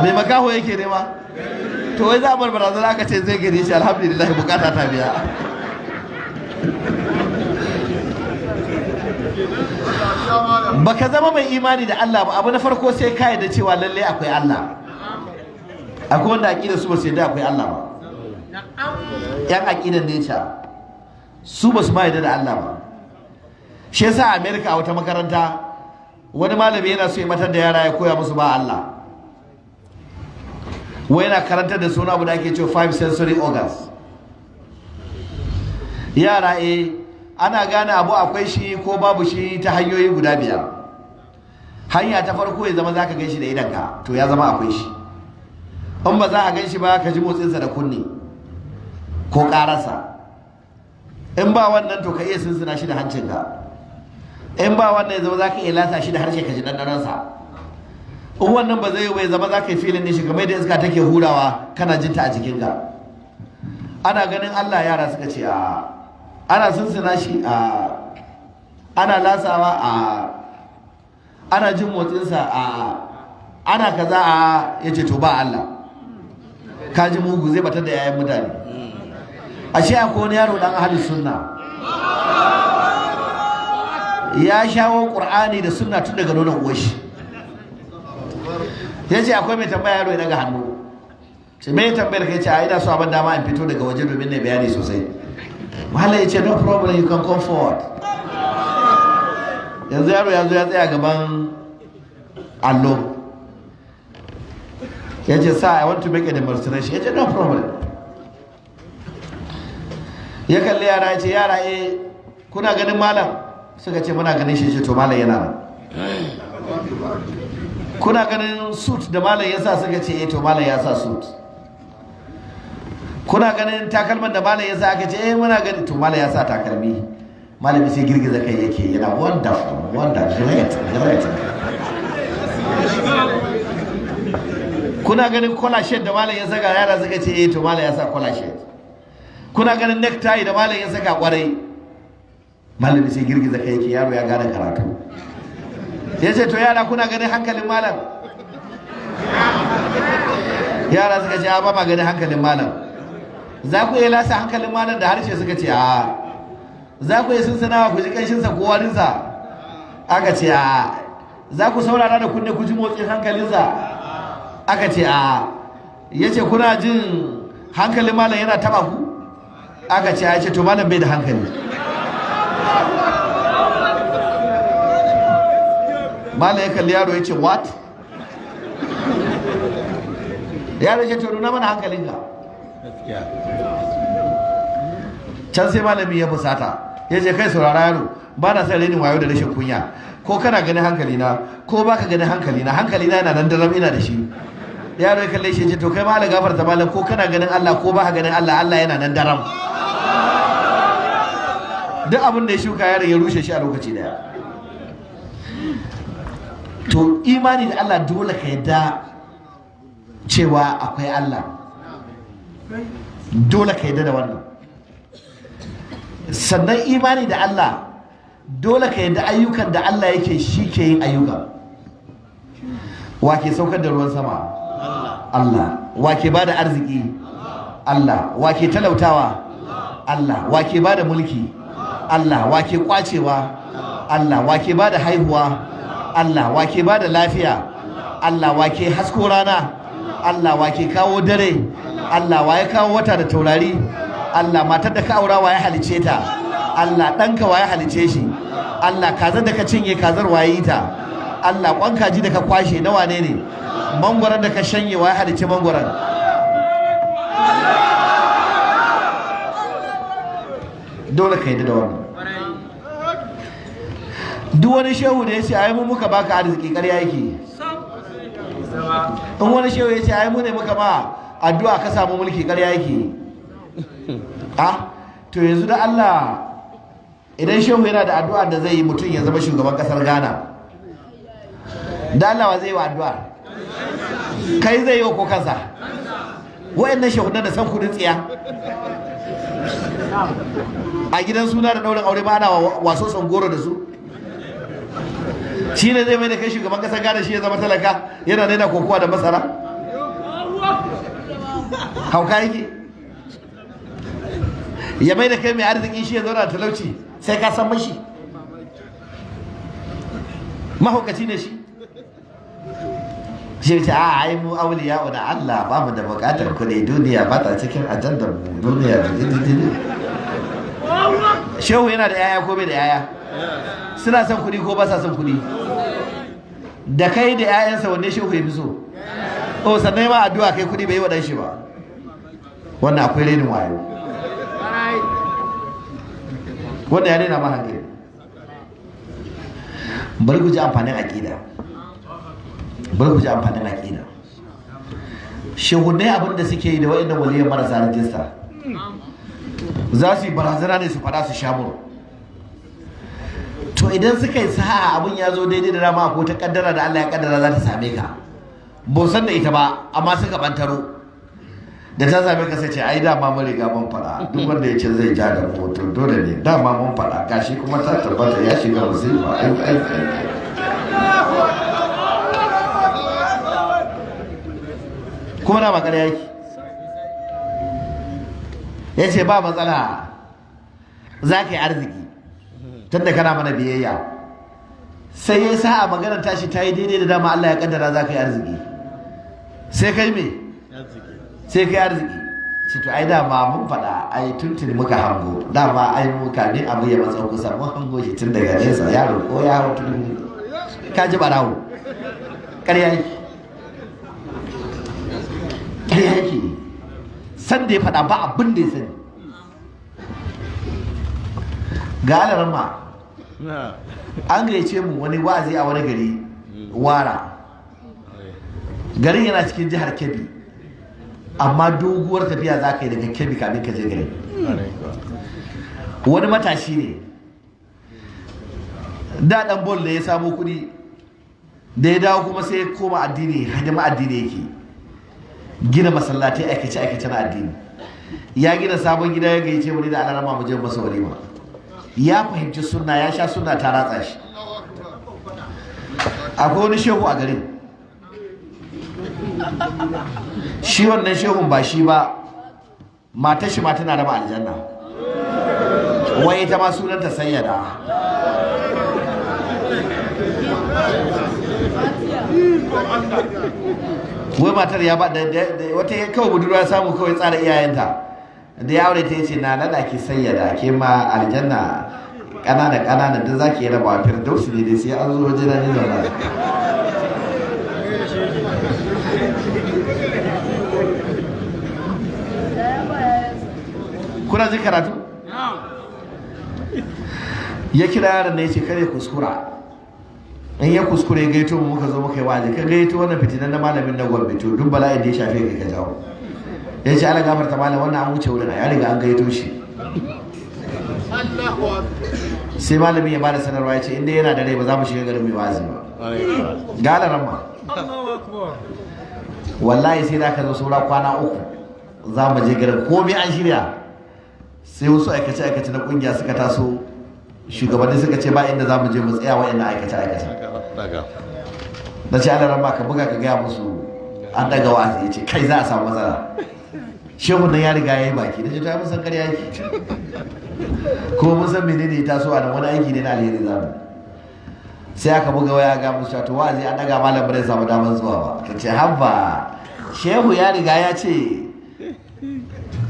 Mai makaho yake nema? To wai za a bar barazana aka ce zai gani, shi alhamdulillah bukata ta biya. Baka zama mai imani da Allah ba, abu na farko sai ka yarda cewa lalle akwai Allah. Akwai wanda aqidar su ba su yarda akwai Allah ba. Yan aqidar nature su ba su ma yarda da Allah ba. Shi yasa a America a wata makaranta wani malami yana so ya matar da yara ya koya musu ba Allah. Wai yana karantar da suna abu da ake cewa 5 sensory organs. Yara ana gane abu akwai shi ko babu shi ta hanyoyi guda 5. Hanya ta farko ya zama zaka gan shi da idanka, to ya zama akwai shi. In ba za a gan shi ba ka ji motsinsa da kunne ko ƙararsa. In ba wannan to ka iya sinsina shi da hancinka. In ba wannan ya zama zaka iya lasa shi da harshe ka ji ɗanɗanonsa. In wannan ba zai yi ba ya zama zaka yi filin ne shi kamar yadda iska take hurawa kana jinta a jikinka. Ana ganin Allah yara suka ce a ana sinsina shi a ana lasawa a ana jin motsinsa a ana kaza a ya ce to ba Allah. Ka ji mugu zai batar da yayan mutane. Ashe akwai wani yaro dan ahlus sunna ya shawo Qur'ani da sunna tun daga nonon uwarshi. Ya ce akwai mai tambaya, yaro ya daga hannu. Ce mai tambayar ka? Ya ce a ina so abin dama in fito daga waje domin na bayani sosai. Malam ya ce no problem, you can come forward. Yanzu yaro ya zo ya tsaya gaban allo. Ya ce sir, I want to make a demonstration. Ya ce no problem. Ya kalli yara ya ce yara kuna ganin malam? Suka ce muna ganin shi. Ya ce to malam yana nan. Kuna ganin suit da malam ya sa? Suka ce to malam ya sa suit. Kuna ganin takalman da malam ya sa? Aka ce muna ganin, to malam ya sa takalmi. Malami sai girgiza kai yake yana wonderful, wonderful, great, great. Kuna ganin collar shirt da malam ya saka? Yara suka ce to malam ya sa collar shirt. Kuna ganin necktie da malam ya saka? Kwarai. Malami sai girgiza kai yake, yaro ya gane karatu. Ya ce to yara kuna ganin hankalin malam? Yara suka ce a ba ma ganin hankalin malam. Za ku iya lasa hankalin malam da harshe? Suka ce a. Za ku iya sunsanawa ku ji kanshinsa ko warinsa? Aka ce a. Za ku saurara da kunne ku ji motsin hankalinsa? Aka ce a. Ya ce kuna jin hankalin malam yana taba ku? Aka ce a. Ya ce to malam bai da hankali. Malam ya kalli yaro ya ce what? Yaro ya ce to nuna mana hankalinka. Can sai malami ya fusata ya ce kai saurara yaro, ba na son rainin wayo da rashin kunya. Ko kana ganin hankalina ko baka ganin hankalina, hankalina yana nan daram ina da shi. Yaro ya kalle shi ya ce to kai malam gafarta malam, ko kana ganin Allah ko baka ganin Allah, Allah yana nan daram. Duk abin da ya shuka yaron ya rushe shi a lokaci daya. To imani da Allah dole ka yadda cewa akwai Allah. Dole ka yadda da wannan. Sannan imani da Allah dole ka yadda ayyukan da Allah yake shi ke yin ayyuka. Wa ke saukar da ruwan sama? Allah. Wa ke bada arziki? Allah. Wa ke talautawa? Allah. Wa ke bada mulki? Allah. Wa ke kwacewa? Allah. Wa ke bada haihuwa? Allah. Wa ke bada lafiya? Allah. Wa ke hasko rana? Allah. Wa ke kawo dare? Allah. Wa ya kawo wata da taurari? Allah. Matar da ka aura wa ya halice ta? Allah. Ɗanka wa ya halice shi? Allah. Kazar da ka cinye kazar wa ya yi ta? Allah. Kwan kaji da ka kwashe na wane ne? Mangwaron da ka shanye wa ya halice mangwaron? Dole ka yi da wannan. Duk wani shehu da ya ce ai mu muka baka arziki, ƙarya yake. In wani shehu ya ce ai mu ne muka ma addu'a ka samu mulki, ƙarya yake. Ah, to yanzu da Allah Idan shehu yana da addu'a da zai yi mutum ya zama shugaban kasar Ghana, da Allah wa zai yi wa addu'a? Kai zai yi wa ko kansa? Wa'annan shehunan da san kudin tsiya a gidan suna da daurin aure ba ana waso sangoro da su. Shi ne zai mai da kai shugaban kasar Ghana, shi ya zama talaka yana daina kokowa da masara. Hauka yake. Ya mai da kai mai arziki, shi ya zauna da talauci, sai ka san mashi mahaukaci ne shi. Shi ce a ai mu auliya da Allah ba mu da bukatar kuɗi, duniya ba ta cikin ajandar mu, duniya. Shehu yana da yaya ko bai da yaya? Suna son kuɗi ko ba sa son kuɗi? Da kai da yayansa wanne shehu ya fi so? Oh, sannan ma addu'a kai kuɗi bai yi wa ɗan shi ba. Wannan akwai renin wayo. Wannan ya rena ma hankali. Bari ku ji amfanin aƙida. Bari ku ji amfanin aƙida. Shehunai abin da suke yi da wa'annan waliyan marasa rajista, za su yi barazana ne su faɗa su sha muru. To idan suka yi sa'a abin ya zo daidai da rama ko ta kaddara da Allah ya kaddara za ta same ka, ba san da ita ba amma suka bantaro da ta same ka, sai ce ai dama mun riga mun faɗa, duk wanda ya ce zai ja da mu to dole ne, dama mun faɗa, gashi kuma ta tabbata ya shiga musiba. Ai ai ai. Kuma na magana yake ya ce ba matsala, za ka yi arziki tunda kana mana biyayya. Sai ya sa a maganar tashi ta yi daidai da dama Allah ya kaddara za ka yi arziki, sai kai me? Sai kai arziki. Ce to ai dama mun faɗa, ai tuntuni muka hango, dama ai mu kamin abu ya matsa kusa mun hango shi tun daga nesa, yaro ko ya hau tun ka ji barawo. Ƙarya yake, ƙarya yake. San da ya faɗa ba abin da ya sani. Ga alarma an gayyace mu wani wa'azi a wani gari, Wara. Garin yana cikin jihar Kebbi, amma doguwar tafiya za ka yi daga Kebbi kamin ka je garin. Wani matashi ne da dan bol da ya samo kuɗi, da ya dawo kuma sai ya koma addini, hidima addini yake, gina masallatai, aikace aikace na addini. Ya gina sabon gida, ya gayyace mu ni da alarama mu je masa walima. Ya fahimci sunna, ya sha sunna ta ratsa shi. Akwai wani shehu a garin. Shi wannan shehun ba shi ba, matar shi ma tana raba aljanna, wai ita ma sunanta Sayyada. Wai matar ya ba da wata kawai budurwa ya samu kawai tsara iyayenta da ya aure ta, yace na nada ki Sayyada, ke ma aljanna ƙanana ƙanana da zaki yi raba firdausi ne dai sai an zo wajen ne zauna. Kuna jin karatu? Ya kira yaron ne ya ce kare kuskura, in ya kuskure ya gaito mu muka zo muka yi wa'azi, ka gaito wannan fitinan na malamin na Gombe, to duk bala'in da ya shafe kai ka jawo. Ya ce ala gafarta malam, wannan an wuce wurin, ya riga an gaito shi. Sai malamin ya bada sanarwa ya ce inda yana da rai ba za mu shiga garin mai wa'azi ba. Ga alaran ma wallahi sai da ka zo saura kwana 3 za mu je garin, komai an shirya. Sai wasu aikace aikace na kungiya suka taso, shugabanni suka ce ba inda za mu je mu tsaya wa'annan aikace aikace. Na ce alaran ma ka buga ka gaya musu an daga wa'azi. Ya ce kai za a samu matsala, shehun nan ya riga ya yi baki. Na ce ta mun san ƙarya yake, kuma mun san menene ya taso a nan, wani aiki ne na alheri za mu. Sai aka buga waya ga musu to wa'azi an daga, malam ba zai samu damar zuwa ba. Ka ce habba, shehu ya riga ya ce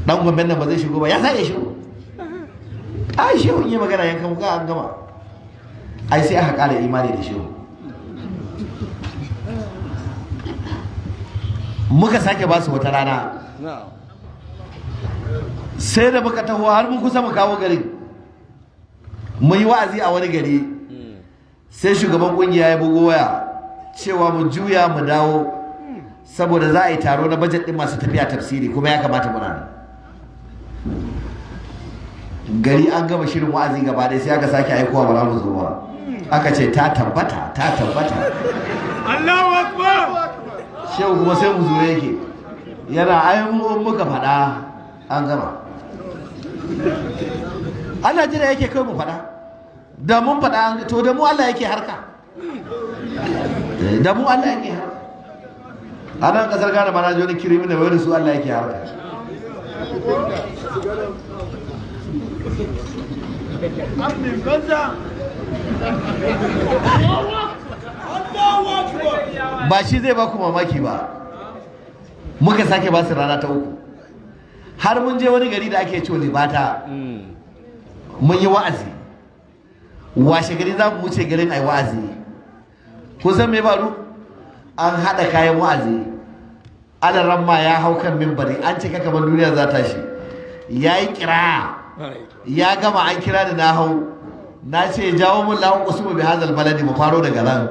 dan Gombe nan ba zai shigo ba, ya sa ya shigo. Ai shehu in yi magana yankan wuka an gama. Ai sai aka ƙara imani da shehu. Muka sake ba su wata rana, sai da muka taho har mun kusa mu kawo garin, mun yi wa'azi a wani gari, sai shugaban kungiya ya bugo waya cewa mu juya mu dawo saboda za a yi taro na bajet din masu tafiya tafsiri, kuma ya kamata muna nan. Gari an gama shirin wa'azi gaba ɗaya, sai aka sake aikowa ba za mu zo ba. Aka ce ta tabbata, ta tabbata. Allahu Akbar. Shehu kuma sai mu zo yake yana ai mu muka faɗa an gama. Allah jira yake kai mu faɗa, da mun faɗa an to da mu Allah yake harka, da mu Allah yake harka. A nan kasar Ghana ma na ji wani kirimi da wani su Allah yake harka. Ba shi zai ba ku mamaki ba, muka sake ba su rana ta uku. Har mun je wani gari da ake cewa Libata, mun yi wa'azi. Washe gari za mu wuce garin ai wa'azi. Kun san me faru? An haɗa kayan wa'azi, alaramma ya hau kan mimbari, an cika kamar duniya za ta shi, ya yi kira, ya gama, an kira da na hau, na ce jawo mun lahu usmu bi hazal baladi, mu faro daga nan.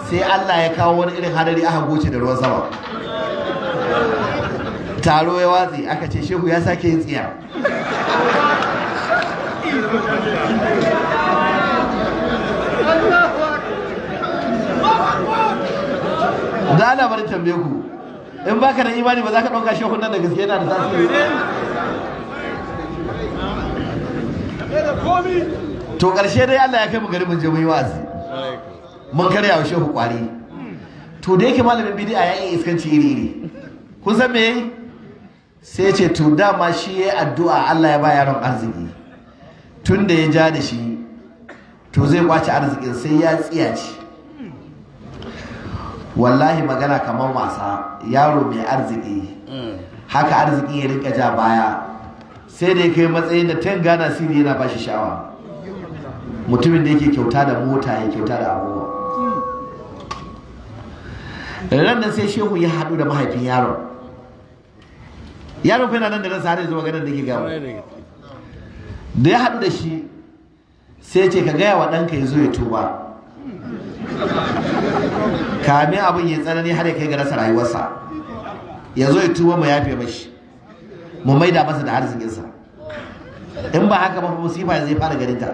Sai Allah ya kawo wani irin hadari, aka goce da ruwan sama, taro ya watsi, aka ce shehu ya sake yin tsiya. Da ana bari tambaye ku, in baka da imani ba za ka ɗauka shehun nan da gaske yana da tasiri. To ƙarshe dai Allah ya kai mu gari, mun je mun yi wa'azi, mun karya wa shehu kwari. To da yake malamin bid'a ya yi iskanci iri iri, kun san me yayi? Sai ce to dama shi yayi addu'a Allah ya ba yaron arziki, tun da ya ja da shi to zai kwace arzikin, sai ya tsiyace. Wallahi magana kamar wasa, yaro mai arziki haka arziki ya rinka ja baya, sai da ya kai matsayin da 10 Ghana cedi yana bashi sha'awa. Mutumin da yake kyauta da mota, ya kyauta da abubuwa. Ran nan sai shehu ya haɗu da mahaifin yaron. Yaron fa yana nan da ransa har yanzu, maganar da ke gawa. Da ya haɗu da shi sai ce ka gaya wa ɗanka ya zo ya tuba kamin abin ya tsanani har ya kai ga rasa rayuwarsa. Ya zo ya tuba mu yafe mashi, mu maida masa da arzikinsa. In ba haka ba musifa zai fara ganin ta.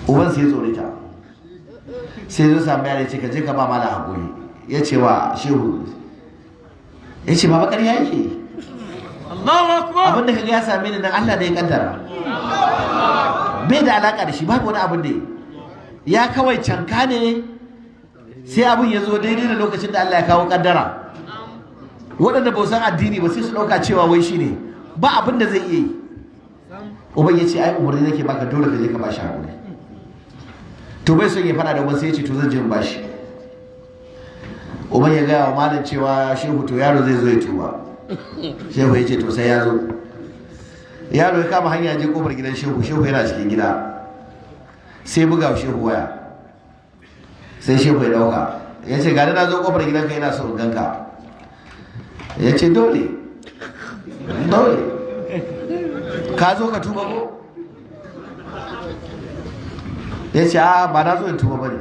Uban sai ya tsore ta, sai zo samu yare ce ka je ka ba mala hakuri. Ya ce wa shehu, ya ce baba ƙarya yake. Allahu Akbar. Abin da kaga ya same ni nan Allah ne ya kaddara, bai da alaka da shi, babu wani abin da ya kawai canka ne, sai abin ya zo daidai da lokacin da Allah ya kawo kaddara. Waɗanda ba san addini ba sai su ɗauka cewa wai shi ne ba abin da zai iya yi. Uban ya ce ai umarni nake baka, dole ka je ka bashi hakuri. To bai son ya faɗa da uban, sai ya ce to zan je in bashi. Uban ya gaya wa malam cewa shehu to yaro zai zo ya tuba. Shehu ya ce to sai ya zo. Yaro ya kama hanya je kofar gidan shehu, shehu yana cikin gida. Sai buga wa shehu waya, sai shehu ya dauka, ya ce gani na zo kofar gidanka ina so in ganka. Ya ce dole dole ka zo ka tuba ko? Ya ce a ba na zo in tuba ba ne.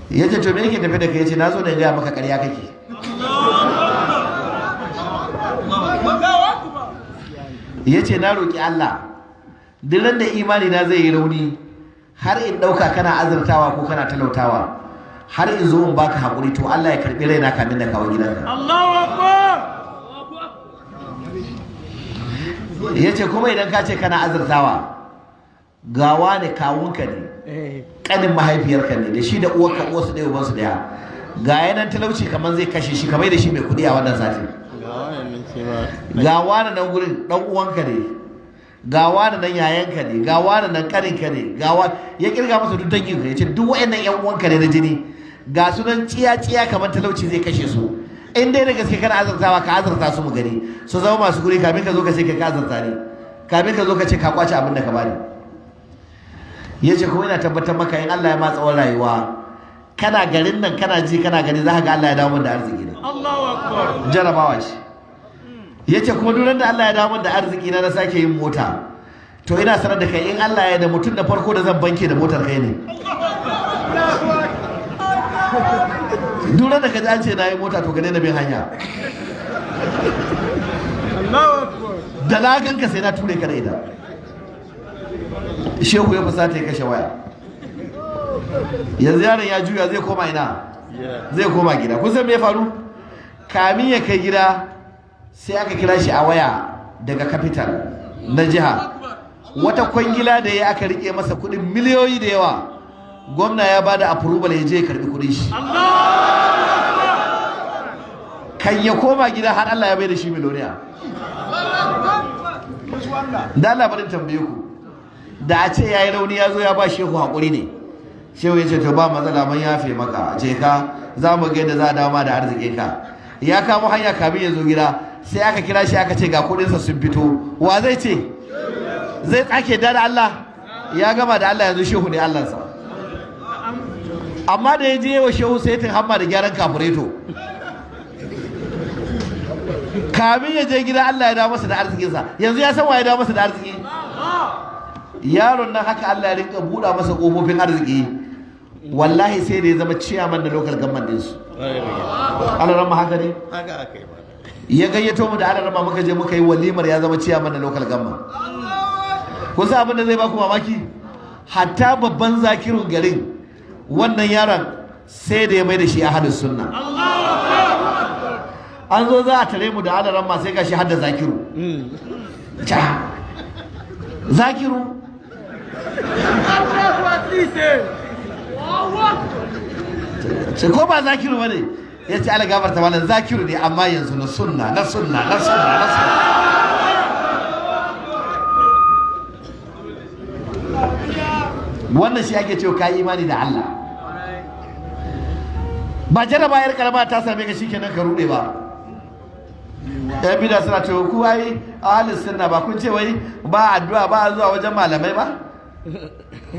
Ya ce to me yake tafi da kai? Ya ce na zo da gaya maka ƙarya kake. Ya ce na roƙi Allah duk ran da imani na zai yi rauni har in ɗauka kana azurtawa ko kana talautawa, har in zo in baka haƙuri, to Allah ya karɓi raina kamin da kawo gidanka. Allahu Akbar. Ya ce kuma idan ka ce kana azurtawa, gawa ne kawunka ne, ƙanin mahaifiyarka ne, da shi da uwarka uwarsu ɗaya ubansu ɗaya, ga yanan talauci kamar zai kashe shi, kamar da shi mai kuɗi a wannan sati. Ga wani nan gurin ɗan uwanka ne, ga wani nan yayanka ne, ga wani nan ƙaninka ne, ga wani ya kirga masa duk danginka, ya ce duk waɗannan ƴan uwanka ne na jini, ga su nan tsiya tsiya kamar talauci zai kashe su. In dai da gaske kana azurtawa, ka azurta su mu gani su zama masu guri kamin ka zo ka ce ka azurta ne, kamin ka zo ka ce ka kwace abin da ka bani. Ya ce kuma ina tabbatar maka in Allah ya ma tsawon rayuwa, kana garin nan kana ji kana gani, za ka ga Allah ya dawo min da arziki na. Allahu Akbar. Jarabawa ce. Ya ce kuma duk da Allah ya dawo min da arziki na, na sake yin mota, to ina sanar da kai in Allah ya da mutum da farko da zan banke da motar kai ne. Duk da ka ji an ce na yi mota, to ka daina bin hanya. Da na ganka sai na ture ka da ita. Shehu ya fusata ya kashe waya. Yanzu yaron ya juya zai koma ina? Zai koma gida. Kun san me ya faru? Kamin ya kai gida sai aka kira shi a waya daga capital na jiha. Wata kwangila da ya aka rike masa kudin miliyoyi da yawa. Gwamna ya bada approval ya je ya karbi kudin shi. Kan ya koma gida har Allah ya bai da shi miliyoniya. Da Allah barin tambaye ku, da a ce yayi rauni ya zo ya ba shehu hakuri ne. Shehu ya ce to ba matsala, mun yafe maka, je ka, za mu ga yadda za a dawo ma da arzikin ka. Ya kamo hanya kamin ya zo gida sai aka kira shi aka ce ga kudinsa sun fito. Wa zai ce? Zai tsake da Allah? Ya gama da Allah, yanzu shehu ne Allahnsa. Amma da ya je wa shehu sai tun hamma da gyaran kafureto. Kamin ya je gida Allah ya dawo masa da arzikinsa. Yanzu ya san wa ya dawo masa da arziki? Yaron nan haka Allah ya rinka buɗa masa ƙofofin arziki. Wallahi sai da ya zama ciyaman da local government ɗinsu. Allah rama haka ne? Ya gayyato mu da Allah rama muka je muka yi walimar ya zama ciyaman da local government. Kun san abin da zai baku mamaki? Hatta babban zakirun garin wannan yaron sai da ya mai da shi ahlus sunna. An zo za a tare mu da Allah rama sai gashi har da zakiru. Zakiru sai ko ba zakiru bane? Ya ce Allah gafarta malam, zakiru ne amma yanzu na sunna, na sunna, na sunna, na sunna. Wannan shi ake cewa kai imani da Allah. Ba jaraba yar karama ta same ka shikenan ka rude ba. Yan bida suna cewa ku ai ahlus sunna ba kun ce wai ba addu'a ba zuwa wajen malamai ba?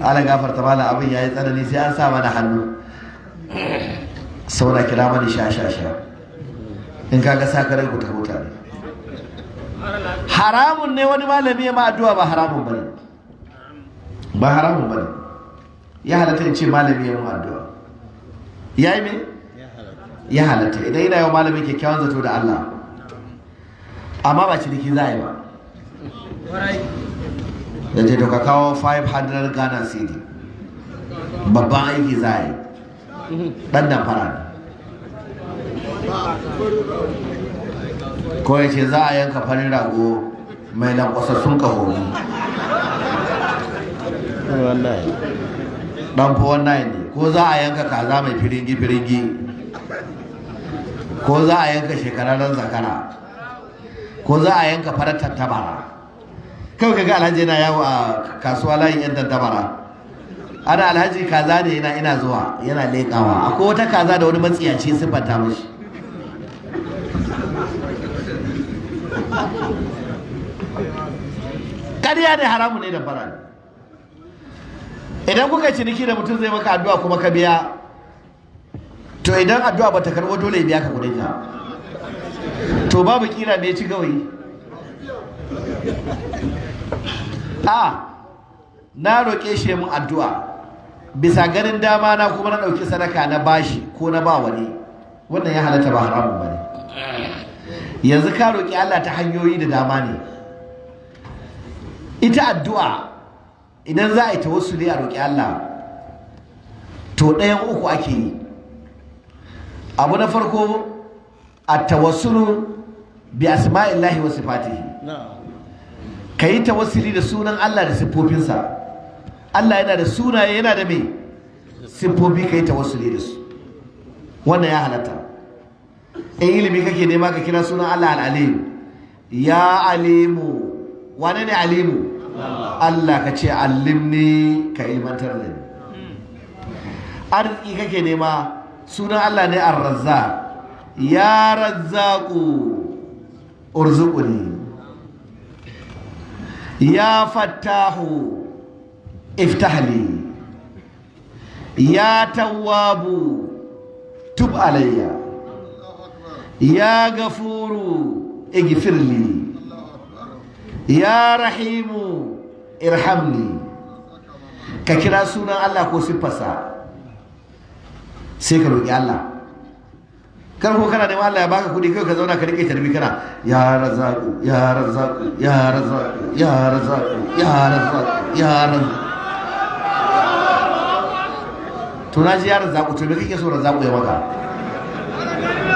Allah gafarta malam, abin yayi tsanani sai an sa mana hannu. Saura kira mani sha sha sha. In kaga sakarai ku ta huta ne. Haramun ne wani malami ya ma addu'a, ba haramun bane. Ba haramun bane. Ya halatta in ce malami ya mun addu'a. Yayi me? Ya halatta. Idan ina yawan malami kyakkyawan zato da Allah. Amma ba ciniki za a yi ba. Da ce to ka kawo 500 Ghana cedi. Babban aiki za a yi. Ɗan damfara ne. Ko ya ce za a yanka farin rago mai lankwasassun ƙahoni. Ɗan fi wannan ne. Ko za a yanka kaza mai firingi-firingi. Ko za a yanka shekararren zakara. Ko za a yanka farar tantabara. Kawai kaga alhaji yana yawo a kasuwa layin yan tantabara. Ana alhaji kaza ne yana ina zuwa yana leƙawa. Akwai wata kaza da wani matsiyaci siffanta mashi. Ƙarya ne, haramu ne da fara. Idan kuka ciniki da mutum zai maka addu'a kuma ka biya, to idan addu'a bata karɓo dole ya biya ka kuɗin ka. To babu kira me ci gawayi. A na roƙe shi mun addu'a bisa ganin dama na kuma na ɗauki sadaka na bashi ko na ba wani, wannan ya halatta ba haramun bane. Yanzu ka roƙi Allah ta hanyoyi da dama ne. Ita addu'a idan za a yi tawassuli a roƙi Allah to ɗayan uku ake yi. Abu na farko, at-tawassulu bi asma'illahi wa sifatihi. Ka yi tawassuli da sunan Allah da siffofinsa. Allah yana da sunaye, yana da mai siffofi, ka yi tawassuli da su. Wannan ya halatta. In ilimi kake nema ka kira sunan Allah al-alim. Ya alimu. Wane ne alimu? Allah. Ka ce allimni, ka ilmantar da ni. Arziki kake nema, sunan Allah ne ar-razzaq. Ya razzaqu urzuquni. Ya fattahu iftah li. Ya tawwabu tub alayya. Ya gafuru ighfir li. Ya rahimu irhamni. Ka kira sunan Allah ko siffarsa sai ka roƙi Allah. Kar ko kana neman Allah ya baka kuɗi kai ka zauna ka rike tarbi kana ya razaqu ya razaqu ya razaqu ya razaqu ya razaqu ya razaqu. To na ji ya razaqu, to me kake so razaqu ya maka?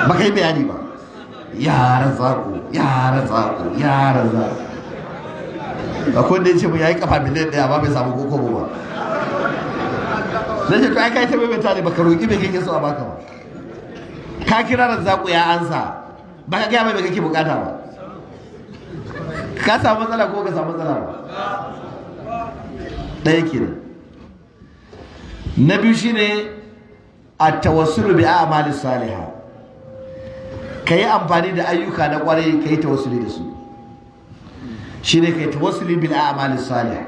Ba kai bayani ba. Ya razaqu ya razaqu ya razaqu. Akwai wanda ya ce mu yayi kafa miliyan 1 amma bai samu ko kobo ba. Zai ce to ai kai ta maimaita ne baka roki me kake so a baka ba. Ka kira razzaku ya ansa, ba ka gaya mai me kake bukata ba. Ka samu matsala ko ka samu matsala ba? Ɗaya kenan. Na biyu shine at-tawassulu bi a'malis salihah. Ka yi amfani da ayyuka na kwarai ka yi tawassuli da su. Shine ka yi tawassuli bil a'malis salihah.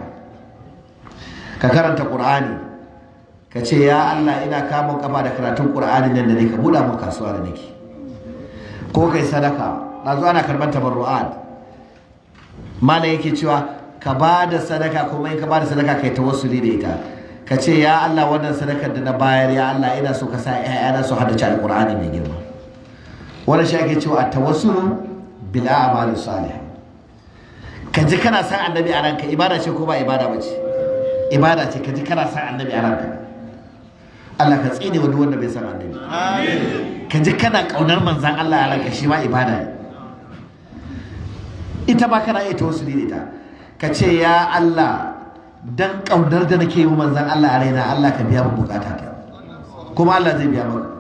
Ka karanta Qur'ani, ka ce ya Allah ina kamun kafa da karatun Qur'ani nan da nake, buɗa mun kasuwa da nake. Ko kai sadaka, nazo ana karban tabarru'at. Malam yake cewa ka ba da sadaka, kuma in ka ba da sadaka kai tawassuli da ita. Ka ce ya Allah wannan sadakar da na bayar ya Allah ina so ka sa ƴaƴana su haddace Alƙur'ani mai girma. Wannan shi ake cewa at-tawassulu bil a'malis salihah. Ka ji kana san annabi a ranka, ibada ce ko ba ibada ba ce? Ibada ce. Ka ji kana san annabi a ranka. Allah ka tsine wa duk wanda bai san annabi. Amin. Ka ji kana kaunar manzan Allah a ranka, shi ma ibada ne. Ita ma kana iya tawassuli da ita. Ka ce ya Allah dan kaunar da nake yi wa manzan Allah a raina, Allah ka biya min bukata ta. Kuma Allah zai biya maka.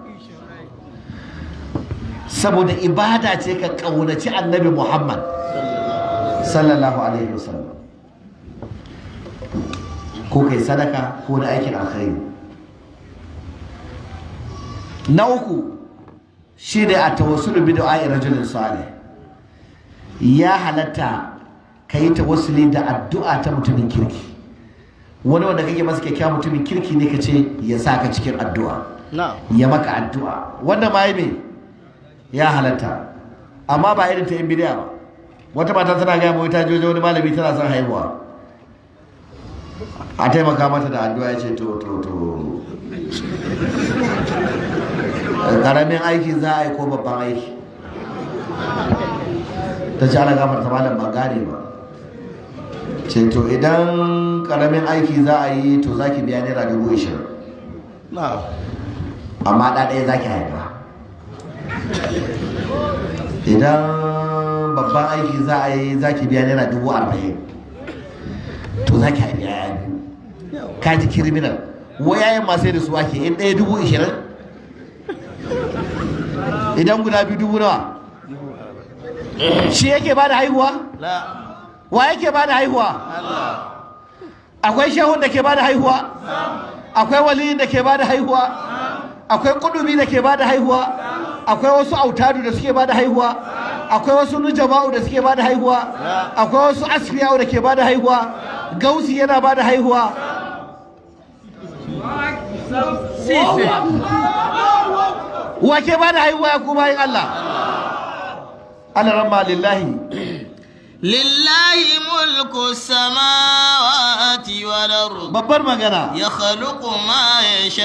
Saboda ibada ce ka kaunaci annabi Muhammad sallallahu alaihi wasallam. Ko kai sadaka ko na aikin alkhairi. Na uku shi ne a tawassulu bi du'a'i rajulin salih. Ya halatta ka yi tawassuli da addu'a ta mutumin kirki. Wani wanda kake masa kyakkyawan mutumin kirki ne ka ce ya sa ka cikin addu'a, ya maka addu'a. Wannan ma yi me ya halatta, amma ba irin ta yan bidiya ba. Wata mata tana gaya mai ta jojo wani malami tana son haihuwa, a taimaka mata da addu'a. Ya ce to to to karamin aiki za a yi ko babban aiki? Ta ce ana gafarta malam ban gane ba. Ce to idan karamin aiki za a yi to za ki biya naira 20,000, amma ɗa ɗaya za ki haifa. Idan babban aiki za a yi za ki biya naira 40,000, to za ki haifi yaya biyu. Ka ji criminal. Wai yayan masu da su ake in ɗaya 20,000, idan guda biyu dubu nawa? Shi yake ba da haihuwa? Wa yake ba da haihuwa? Akwai shehun da ke ba da haihuwa? Akwai waliyin da ke ba da haihuwa? Akwai kudubi da ke ba da haihuwa? Akwai wasu autadu da suke ba da haihuwa? Akwai wasu nujama'u da suke ba da haihuwa? Akwai wasu asfiya'u da ke ba da haihuwa? Gausi yana ba da haihuwa? Wa ke ba da haihuwa ya kuma yin Allah? Allah ramma lillahi. لله ملك السماوات والأرض. Babbar magana. يخلق ما يشاء.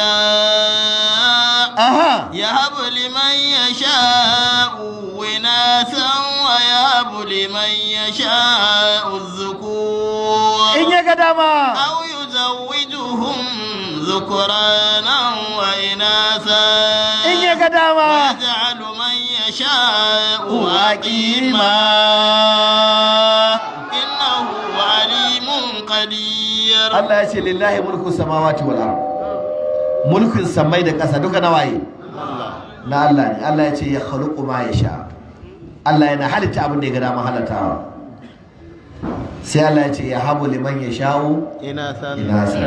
يهب لمن يشاء إناثا ويهب لمن يشاء الذكور. In ya ga dama. أو يزوجهم ذكرانا وإناثا. In ya ga dama. ويجعل من يشاء عقيما. إنه عليم قدير. Allah ya ce lillahi mulku samawati wal ard. Mulkin samai da ƙasa duka na waye? Na Allah ne. Allah ya ce ya khaluqu ma yasha. Allah yana halitta abin da ya ga dama halittawa. Sai Allah ya ce ya habu liman yasha'u إناثا. inasa.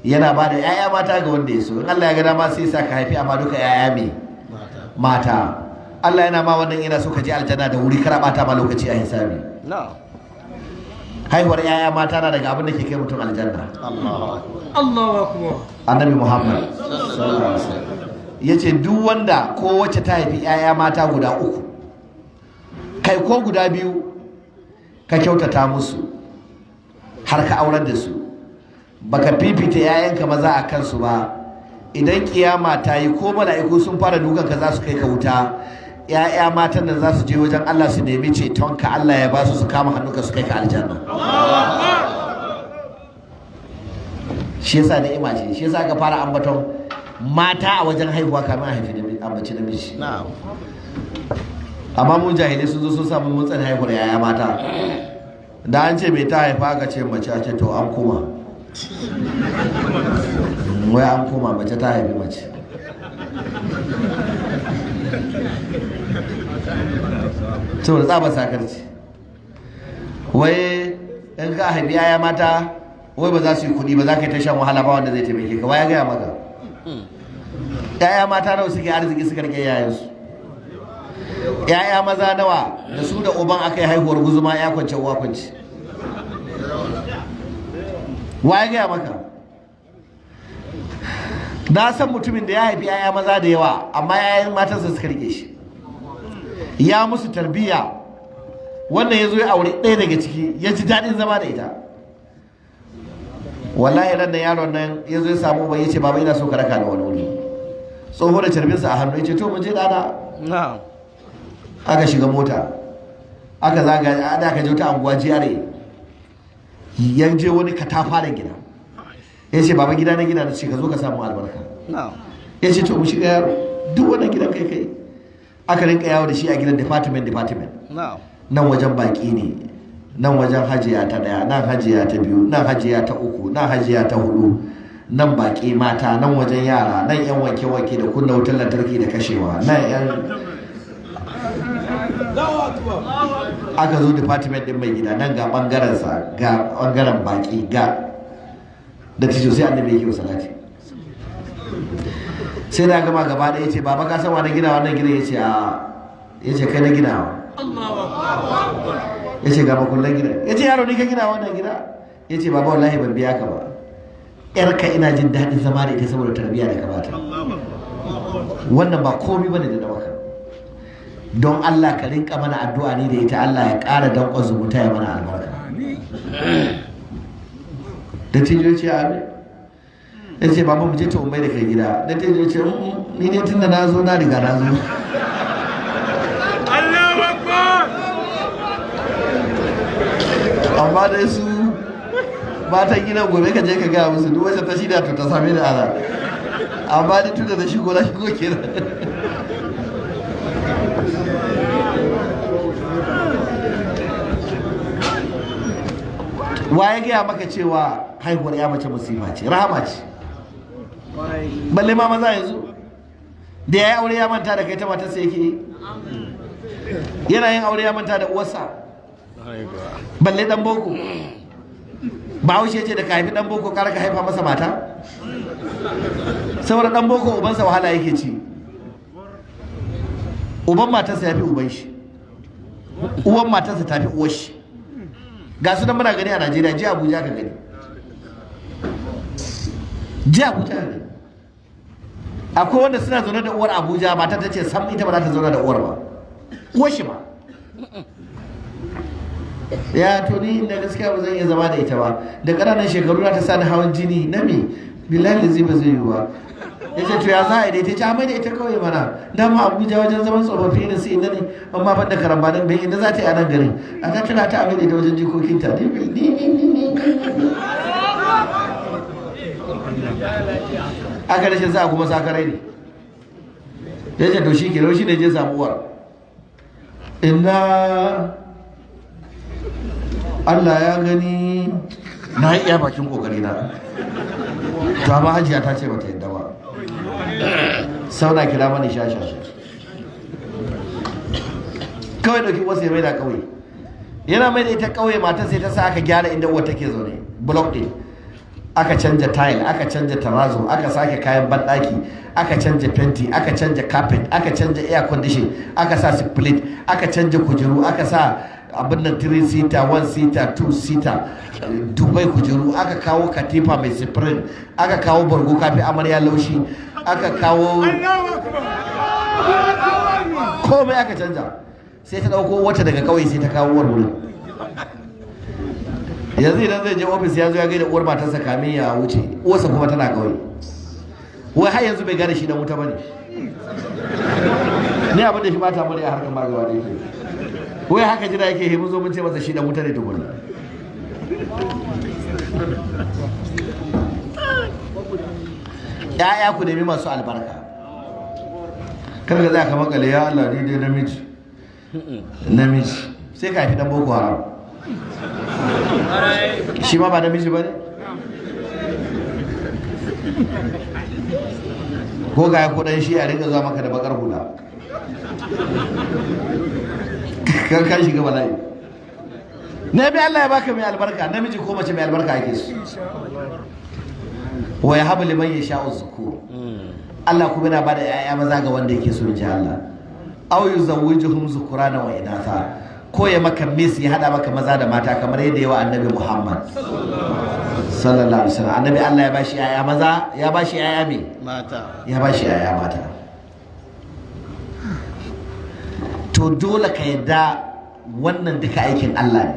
Yana ba da 'ya'ya mata ga wanda ya so. In Allah ya ga dama sai ya sa ka haifi amma duka 'ya'ya me? Mata. Allah yana ma wannan yana so ka je aljanna da wuri, kar a bata ma lokaci a hisabi. Haihuwar 'ya'ya mata na daga abin da ke kai mutum aljanna. Allahu akbar. Annabi Muhammad sallallahu alaihi wasallam ya ce duk wanda ko wacce ta haifi 'ya'ya mata guda uku, kai ko guda biyu, ka kyautata musu har ka aurar da su, baka fifita 'ya'yanka maza a kansu ba, Idan kiyama ta yi ko mala'iku sun fara dukan ka za su kai ka wuta, 'ya'ya matan nan za su je wajen Allah su nemi ceton ka, Allah ya ba su su kama hannunka su kai ka aljanna. Shi yasa ni'ima ce, shi yasa aka fara ambaton mata a wajen haihuwa kamin a haifi ambaci namiji. Amma mun jahilai sun zo sun samu mun tsani haihuwar yaya mata. Da an ce mai ta haifa aka ce mace, a ce to an koma. Wai an koma mace ta haifi mace. Saboda tsabar sakarci. Wai in ka haifi yaya mata wai ba za su yi kuɗi ba, za ka yi ta shan wahala ba wanda zai taimake ka. Wai ya gaya maka? Yaya mata nawa suke arziki suka rike yayansu? Yaya maza nawa da su da uban aka yi haihuwar guzuma ya kwance uwa kwance? Wa ya gaya maka? Na san mutumin da ya haifi yaya maza da yawa amma yayan matansa suka rike shi, ya musu tarbiyya. Wannan ya zo ya aure ɗaya daga ciki ya ji daɗin zama da ita. Wallahi ran nan yaron nan ya zo ya samu uban ya ce baba ina so ka raka ni wani wuri. Tsoho da carbinsa a hannu ya ce to mu je ɗana. Aka shiga mota aka zaga aka je wata anguwa GRA, ya je wani katafaren gida. Ya ce baba gida na gida na ce ka zo ka samu albarka. Ya ce to mu shiga yaro, duk wannan gidan kai kai. Aka rinka yawo da shi a gidan department department. Nan wajen baki ne, nan wajen hajiya ta daya, nan hajiya ta biyu, nan hajiya ta uku, nan hajiya ta hudu, nan baki mata, nan wajen yara, nan yan wanke wanke da kunna wutar lantarki da kashewa, nan yan aka zo department din mai gida, nan ga bangaren sa, ga bangaren baki, ga da tijo. Sai annabi yake salati. Sai da gama gaba da yace baba ka san wani gida wannan gidan? Yace a, yace kai na gina. Yace ga makullan gidan. Yace yaro ni ka gina wannan gida? Yace baba wallahi ban biya ka ba, yarka ina jin daɗin zama da ita saboda tarbiyya da ka bata. Wannan ba komai bane da maka. Don Allah ka rinka mana addu'a ni da ita, Allah ya ƙara danƙon zumunta ya mana albarka. Da tijo ce amin. Ya ce baba mu je ta umai da kai gida. Da tijo ce ni ne tunda na zo na riga na zo. Allahu Akbar. Amma dai su matan gidan gobe ka je ka gaya musu duk wacce ta shirya to ta same ni ana. Amma dai tunda na shigo na shigo kenan. Wa ya gaya maka cewa haihuwar ya mace musifa ce? Rahama ce. Balle ma maza yanzu da ya yi aure ya manta da kai, ta matarsa yake yana yin aure ya manta da uwarsa. Balle dan boko. Bahaushe ce da ka haifi dan boko kar ka haifa masa mata, saboda dan boko ubansa wahala yake ci. Uban matarsa ya fi uban shi, uwan matarsa ta fi uwar shi. Ga su nan muna gani a Najeriya. Je Abuja ka gani, je Abuja ka gani. Akwai wanda suna zaune da uwar Abuja, matar ta ce sam ita ba za ta zauna da uwar ba, uwar shi ba. Ya to ni da gaskiya ba zan iya zama da ita ba, da ƙananan shekaru na ta sani hawan jini na me, billahi zai ba zai yi ba. Ya ce to ya za a yi da ita? Ce a mai da ita kawai mana, dama Abuja wajen zaman tsofaffi ne, sai inda ne, amma ban da karambanin bai inda za ta yi a nan garin, a tattara ta a mai da ita wajen jikokinta. Ni aka rashin sa kuma sakarai ne. Ya ce to shi ke shi ne je samu uwar. Inna Allah ya gani na iya bakin kokari na, to amma hajiya ta ce bata yadda ba. Sauna kira mani shashasha kawai dauki wasu ya maida kauye. Yana mai da ita kauye, matar sai ta sa aka gyara inda uwar take zaune, block din aka canja tile, aka canja tarazo, aka sake kayan banɗaki, aka canja fenti, aka canja carpet, aka canja air condition, aka sa split, aka canja kujeru, aka sa abin nan 3 seater, 1 seater, 2 seater, Dubai kujeru, aka kawo katifa mai spring, aka kawo bargo kafi amarya laushi, aka kawo komai aka canja. Sai ta dauko wata daga kauye sai ta kawo uwar wurin. Yanzu idan zai je ofis ya zo ya gaida uwar matarsa kamin ya wuce, uwarsa kuma tana kauye. Wai har yanzu bai gane shi dan wuta bane. Ne abin da shi bata mu ne a harkar magawa da yake. Wai haka jira yake mun zo mun ce masa shi dan wuta ne tukuna. Ya'ya ku nemi masu albarka. Kar ka tsaya ka makale ya Allah ni dai namiji. Namiji sai ka haifi dan Boko Haram. Shi ma ba namiji ba ne? Ko ga ko dan shi a rinka zuwa maka da bakar hula. Kan ka shiga bala'i. Nabi Allah ya baka mai albarka, namiji ko mace mai albarka ake so. Wa yahabu liman yasha'u dhukur. Allah kuma yana bada 'ya'ya maza ga wanda yake so insha Allah. Aw yuzawwijuhum dhukrana wa inatha. Ko ya maka mis ya hada maka maza da mata kamar yadda yawa Annabi Muhammad sallallahu alaihi wasallam. Annabi Allah ya bashi 'ya'ya maza, ya bashi 'ya'ya me? Mata. Ya bashi 'ya'ya mata. To dole ka yadda wannan duka aikin Allah ne.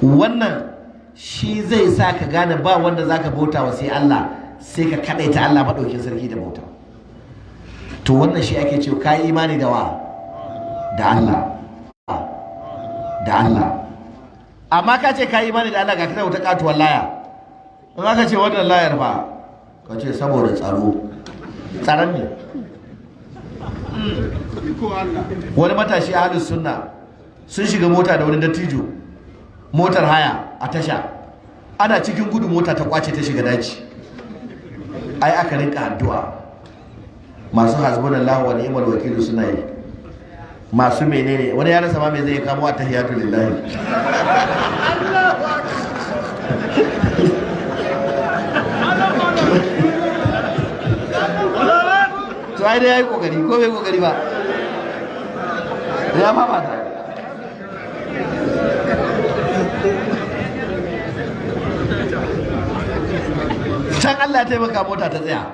Wannan shi zai sa ka gane ba wanda zaka bauta wa sai Allah, sai ka kadaita Allah madaukin sarki da bauta. To wannan shi ake cewa kai imani da wa? Da Allah. Da Allah. Amma ka ce kai imani da Allah ga kana wata katuwar laya. In aka ce wannan layar fa, ka ce saboda tsaro. Tsaron ne. Wani matashi ahlus sunna sun shiga mota da wani dattijo, motar haya a tasha. Ana cikin gudu mota ta kwace ta shiga daji. Ai aka rinka addu'a. Masu hasbunallahu wa ni'mal wakil suna yi. Masu menene wani ya rasa ma me zai kamo attahiyatu lillahi. To ai dai yayi kokari ko bai kokari ba? Ya ma ba ta. Can Allah ya taimaka mota ta tsaya.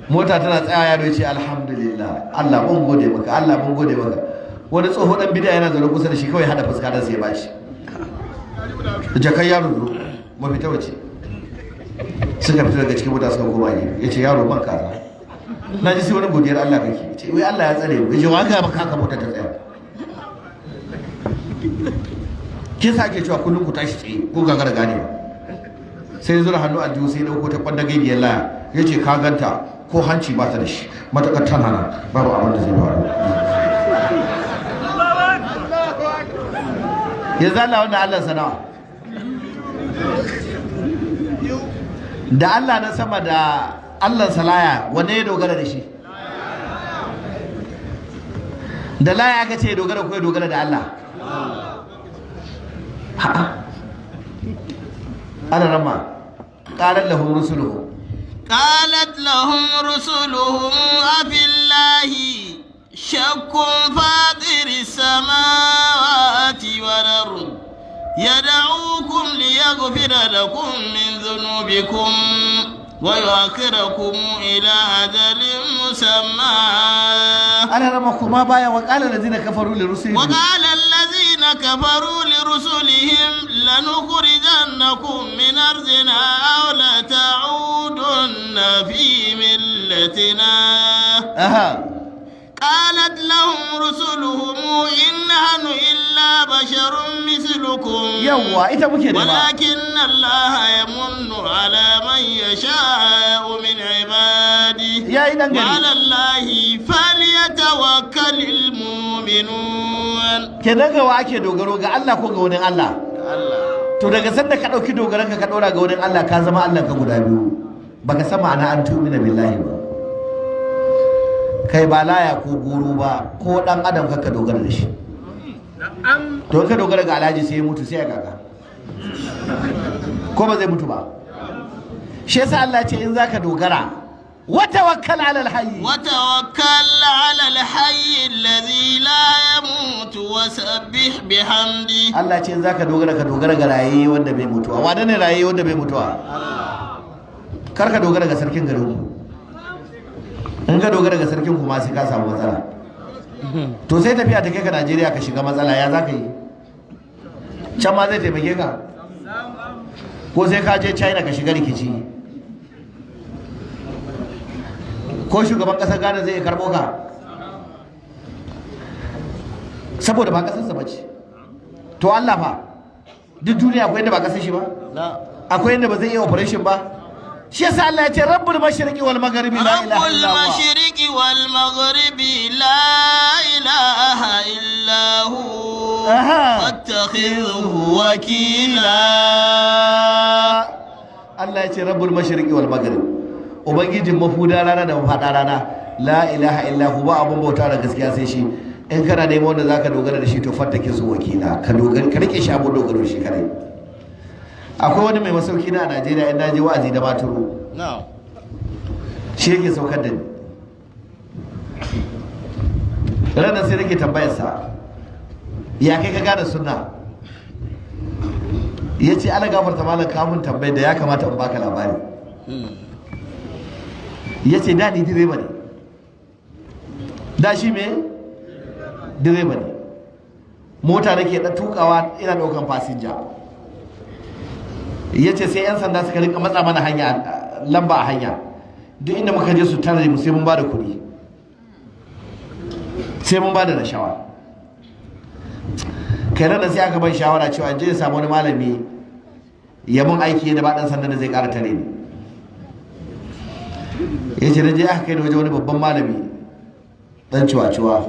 Mota tana tsaya yaro ya ce alhamdulillah, Allah mun gode maka, Allah mun gode maka. Wani tsoho dan bid'a yana zaune kusa da shi kawai hada fuska dan sai ya bashi. Jakan yaro zo mu fita waje. Suka fito daga cikin mota suka koma gefe. Yace yaro ban kaza. Na ji sai wani godiyar Allah kake. Yace wai Allah ya tsare mu. Yace wa ga maka haka mota ta tsaya. Kin sake cewa kullum ku tashi tsaye ko gagara ganewa. Sai zura hannu aljihu sai dauko ta kwanda gaidiyar laya. Yace ka ganta ko hanci ba ta da shi, matakar tana nan babu abin da zai faru. Yanzu Allah wannan Allah sanawa da Allah na sama da Allah salaya wanne ya dogara da shi? Da laya aka ce ya dogara ko ya dogara da Allah? Ha'a. Ana rama qalat lahum rusuluhum. قالت لهم رسلهم أفي الله شك فاطر السماوات والأرض يدعوكم ليغفر لكم من ذنوبكم ويؤخركم إلى أجل مسمى. أنا رمكما بايا. وقال الذين كفروا لرسلهم وقال الذين كفروا لرسلهم لنخرجنكم من أرضنا أو لتعودن في ملتنا. قالت لهم رسلهم إن نحن إلا بشر مثلكم ولكن الله يمن على من يشاء من عباده وعلى الله فليتوكل المؤمنون. Kenan ga wa ake dogaro, ga Allah ko ga wani Allah? To daga sanda ka dauki dogaranka ka dora ga wani Allah, ka zama Allah ka guda biyu. Baka san ma'ana an tu'mina billahi ba. Kai ba laya ko guru ba ko dan adam kaka dogara da shi. To ka dogara ga alhaji sai ya mutu sai ya kaka. Ko ba zai mutu ba? Shi yasa Allah ya ce in zaka dogara wa tawakkal ala alhayy, wa tawakkal ala alhayy alladhi la yamutu wasabbih bihamdi. Allah ya ce in zaka dogara ka dogara ga raye wanda bai mutuwa. Wane ne raye wanda bai mutuwa? Kar ka dogara ga sarkin garin ku. In ka dogara ga sarkin kuma sai ka samu matsala. To sai tafiya ta kai ka Najeriya ka shiga matsala, ya za ka yi? Can ma zai taimake ka? Ko sai ka je China ka shiga rikici? Ko shugaban kasar Ghana zai iya karbo ka? Saboda ba kasarsa ba ce. To Allah fa, duk duniya akwai inda ba kasar shi ba? Akwai inda ba zai iya operation ba? Shi yasa Allah ya ce rabbul mashriqi wal maghribi la ilaha رب illa huwa. المشرق والمغرب لا إله إلا هو فاتخذه وكيلا. Allah ya ce rabbul mashriqi wal maghrib, ubangijin mafuda rana da mafada rana, la ilaha illa hu, ba abun bauta da gaskiya sai shi. In kana neman wanda zaka dogara da shi, to fattake su wakila, ka dogara, ka rike shi abun dogaro shi kadai. Akwai wani mai masauki na a Najeriya, in naje wa'azi da maturu shi yake saukar da ni. Ranar sai nake tambayarsa, ya kai ka gane sunna? Ya ce ala gafarta malam, kamun tambayar da ya kamata in baka labari. Ya ce da ni direba ne, da shi me direba ne, mota nake da tukawa, ina daukan fasinja. Ya ce sai 'yan sanda suka rinka matsa mana hanya, lamba a hanya, duk inda muka je su tare mu, sai mun ba da kuɗi, sai mun ba da rashawa. Kai nan sai aka ban shawara cewa in je in samu wani malami ya mun aiki da ba dan sanda da zai ƙara tare ni. Ya ce na je aka kai ni wajen wani babban malami dan ciwa-ciwa.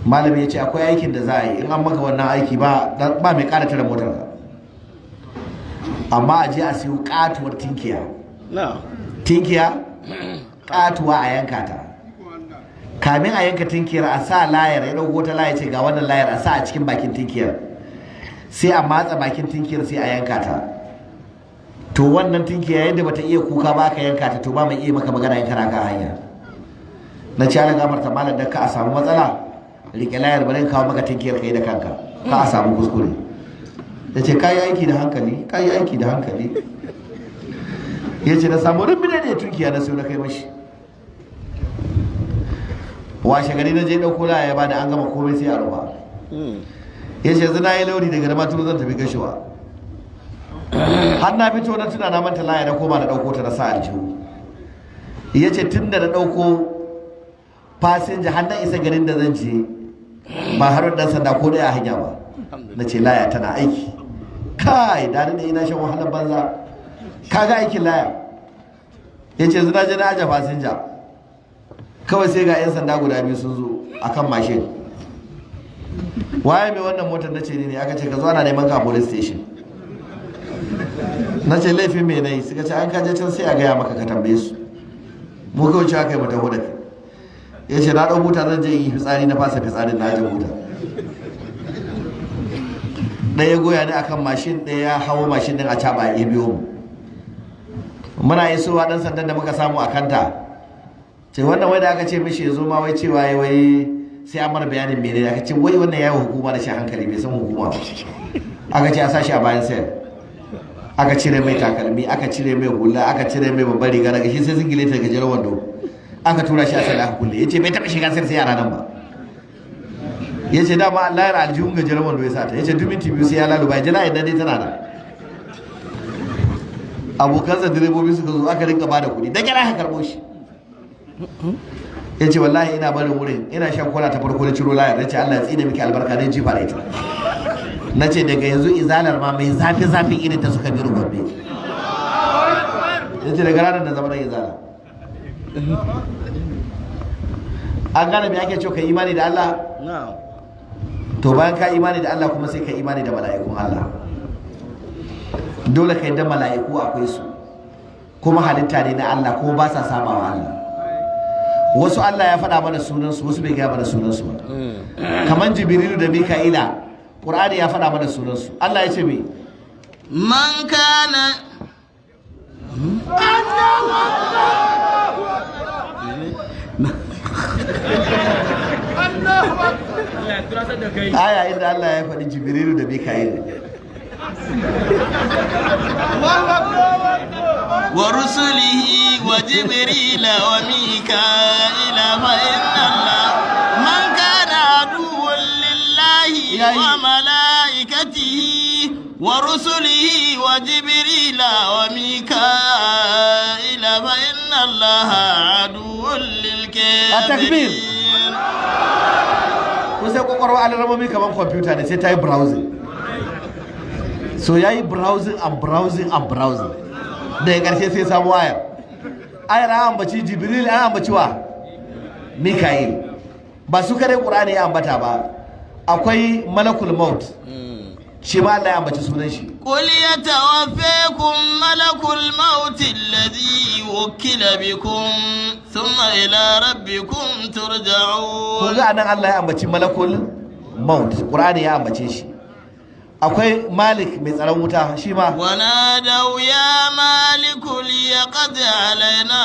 Malami ya ce akwai aikin da za a yi, in an maka wannan aiki ba ba mai ƙara tare motar ka, amma a je a siyo katuwar tinkiya, tinkiya katuwa, a yanka ta. Kamin a yanka tinkiyar, a sa layar. Ya ɗauko ta layar, ce ga wannan layar, a sa a cikin bakin tinkiyar, sai a matsa bakin tinkiyar, sai a yanka ta. To wannan tinkiya, yadda bata iya kuka ba aka yanka ta, to ba mai iya maka magana in kana kan hanya. Na ci ala gafarta malam, dan ka a samu matsala, rike layar, bari in kawo maka tinkiyar kai da kanka, ka a samu kuskure. Ya ce kayi aiki da hankali, kayi aiki da hankali. Ya ce na samu rumbina ne tunkiya, na sayo, na kai mashi. Washe gari na je ɗauko laya, ya bani, an gama komai, sai a rufa. Ya ce yanzu na yi lauri daga Damaturu zan tafi Gashuwa, har na fito na tuna na manta laya, na koma na ɗauko ta na sa aljihu. Ya ce tun da na ɗauko fasinja har na isa garin da zan je, ba har ɗan sanda ko ɗaya a hanya ba. Na ce laya tana aiki. Kai da ni ina shan wahalar banza, kaga aikin laya. Ya ce yanzu na je na aje fasinja, kawai sai ga 'yan sanda guda biyu sun zo akan mashin. Waye mai wannan motar? Na ce ni ne. Aka ce ka zo, ana neman ka a police station. Na ce laifin me na yi? Suka ce an kaje can sai a gaya maka, ka tambaye su, mu kawai cewa kai mu taho da kai. Ya ce na ɗau buta zan je in yi fitsari, na fasa fitsarin, na aje buta. Ɗaya goya ni akan mashin, ɗaya ya hawo mashin ɗin a caɓa ya biyo mu. Muna isowa, ɗan sandan da muka samu a kanta ce wannan wai da aka ce mishi ya zo ma, wai cewa ya wai sai an mara bayanin mene. Aka ce wai wannan yayi hukuma da shi hankali, bai san hukuma ba. Aka ce a sa shi a bayan sayar. Aka cire mai takalmi, aka cire mai hula, aka cire mai babbar riga, daga shi sai singileta, gajeren wando. Aka tura shi a sai aka kulle. Yace bai taɓa shiga sai a ranar ba. Yace dama layar aljihun gajeren wando ya sata. Yace duk minti biyu sai ya laluba ya ji layin nan dai tana nan. Abokansa direbobi suka zo, aka rinka bada kuɗi, da kyar aka karɓo shi. Ya ce wallahi ina barin wurin, ina shan kwana ta farko na ciro layar, na ce Allah ya tsine miki albarka, na jifa da ita. Na ce daga yanzu izalar ma mai zafi zafin irin ta suka biru gobe. Ya ce daga ranar da zama na izala. An gane me ake cewa ka imani da Allah? To bayan ka imani da Allah kuma, sai ka imani da mala'ikun Allah. Dole ka yadda mala'iku akwai su, kuma halitta ne na Allah, kuma ba sa sabawa Allah. Wasu Allah ya faɗa mana sunansu, wasu bai gaya mana sunansu ba, kamar Jibrilu da Mika'ila. Qur'ani ya faɗa mana sunansu. Allah ya ce me? Man kana Aya inda Allah ya faɗi Jibrilu da Mika'il. ورسله وجبريل وميكائيل، فإن الله من كان عدوا لله وملائكته ورسله وجبريل وميكائيل فإن الله عدو التكبير. للكافرين. Kun sai kwakwalwa alaramomi kamar kwamfuta ne, sai ta yi browsing. So ya yi browsing and browsing and browsing, daga ƙarshe sai samu ayar. Ayar an ambaci Jibril, an ambaci wa? Mika'il. Ba su kare Ƙur'ani ya ambata ba, akwai Malakul Maut, shi ma Allah ya ambaci sunan shi. قل يتوفيكم ملك الموت الذي وكل بكم ثم إلى ربكم Kun ترجعون. ga anan Allah ya ambaci Malakul Maut, Ƙur'ani ya ambace shi. Akwai Malik mai tsaron wuta shi ma. ونادوا يا مالك ليقض علينا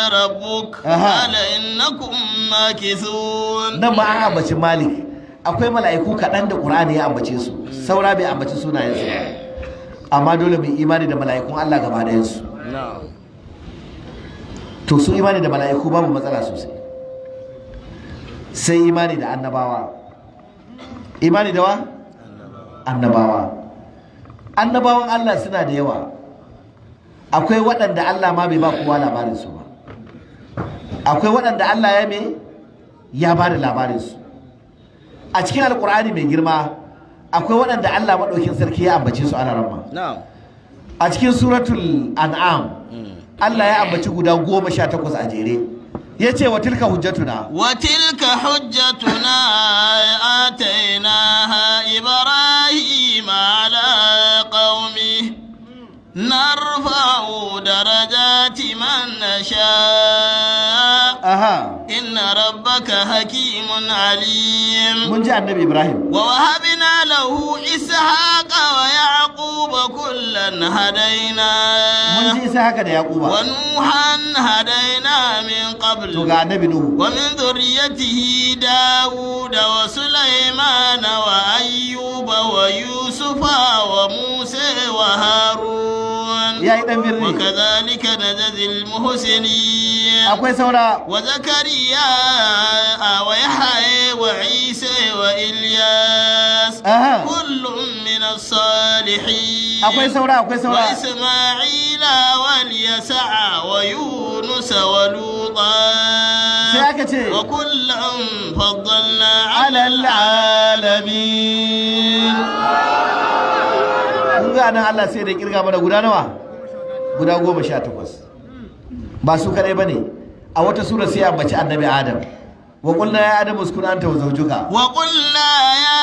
ربك. أها. قال إنكم ماكثون. Nan ma an ambaci Malik. Akwai mala'iku kaɗan da Ƙur'ani ya ambace su, saura bai ambaci sunayensu ba, amma dole mu imani da mala'ikun Allah gaba ɗayansu. To, su imani da mala'iku babu matsala sosai, sai imani da annabawa. Imani da wa? Annabawa. Annabawan Allah suna da yawa. Akwai waɗanda Allah ma bai ba kowa labarinsu ba, akwai waɗanda Allah ya me ya ba da labarinsu a cikin Alkur'ani mai girma, akwai waɗanda Allah maɗaukin sarki ya ambace su ana ramma. A cikin Suratul An'am Allah ya ambaci guda 18 a jere, ya ce wa tilka hujjatuna. وتلك حجتنا آتيناها إبراهيم على قومه نرفع درجات من نشاء. إن ربك حكيم عليم. Mun ji Annabi Ibrahim. ووهبنا له إسحاق ويعقوب كلا هدينا. Mun ji Ishaqa da Yaquba. ونوحا هدينا من To قبل. ga Annabi Nuhu. ومن ذريته داود وسليمان وأيوب ويوسف وموسى وهارون. Ya yi ɗan birni. وكذلك نجزي المحسنين. Akwai saura. وزكريا ويحيى وعيسى وإلياس. كل من الصالحين. Akwai saura, akwai saura. وإسماعيل واليسع ويونس ولوطا. Sai aka ce وكلا فضلنا على alal alamin. Kun ga nan Allah sai da kirga mana guda nawa? Guda 18. Ba su kadai bane, a wata sura sai ambaci Annabi Adam. Wa qulna ya Adamu uskun anta wa zawjuka. وقلنا يا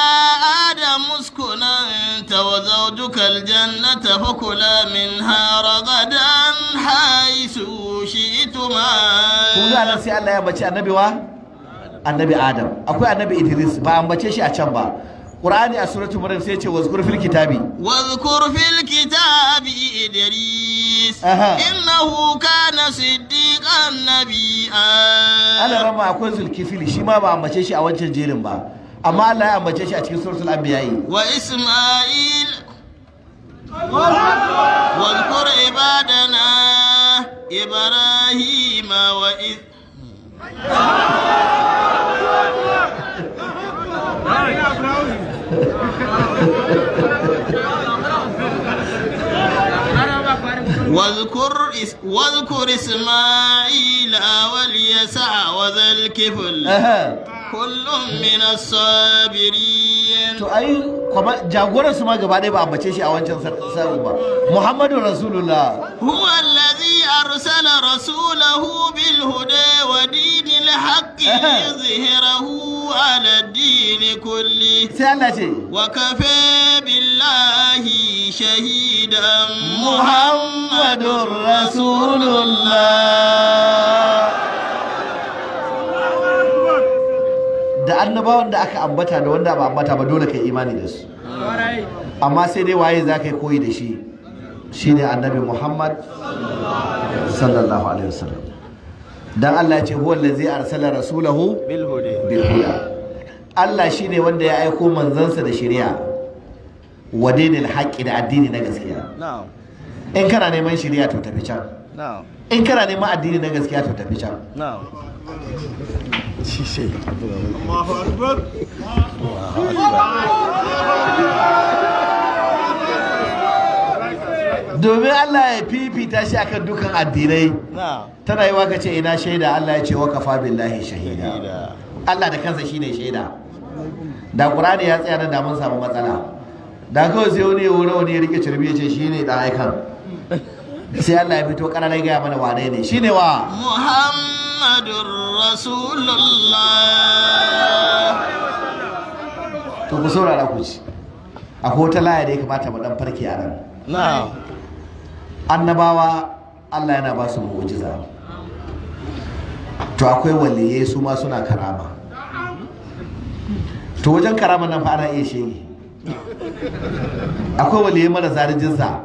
آدم اسكن أنت وزوجك الجنة فكلا منها رغدا حيث شئتما. Kun ga nan sai Allah ya ambaci Annabi wa? Annabi Adam. Akwai Annabi Idris, ba ambace shi a can ba. Qur'ani a Suratul Maryam sai ya ce wazkur fil kitabi. واذكر في الكتاب إدريس. إنه كان صديقا نبيا. Ana rama, akwai Zulkifili, shi ma ba ambace shi a wancan jerin ba, amma Allah ya ambace shi a cikin Suratul Anbiya. وإسماعيل واذكر عبادنا إبراهيم وإذ واذكر إسماعيل واليسع وذا الكفل. كل من الصابرين. To ai kuma jagoran su ma gaba ɗaya ba ambace shi a wancan sa'u ba, Muhammadu Rasulullah. هو الذي أرسل رسوله بالهدى ودين الحق ليظهره على الدين كله. Sai Allah ce وكفى بالله شهيدا. Muhammadun Rasulullah. Da annabawan da aka ambata da wanda ba ambata ba, dole kai imani da su, amma sai dai waye za ka yi koyi da shi? Shine Annabi Muhammad sallallahu alaihi wasallam. Dan Allah ya ce huwa allazi arsala rasulahu bil huda. Allah shine wanda ya aiko manzansa da shari'a wa dinil haqqi, da addini na gaskiya. In kana neman shari'a, to tafi can. In kana neman addini na gaskiya, to tafi can. Allahu Akbar. Domin Allah ya fifita shi akan dukan addinai. Tana yi waka ce ina shaida, Allah ya ce wa kafa billahi shahida. Allah da kansa shine shaida. Da Qur'ani ya tsaya nan da mun samu matsala. Da kawai sai wani ya wuri wani ya rike carbi ya ce shine dan aikan. Sai Allah ya fito kararai gaya mana wane ne. Shine wa? Muhammadur Rasulullah. To ku saurara ku ci. Akwai wata laya da ya kamata mu dan farke a nan. Na'am. Annabawa Allah yana ba su mu'jiza. To akwai waliyai su ma suna karama. To wajen karama nan fa ana iya shege. Akwai waliyai marasa rijinsa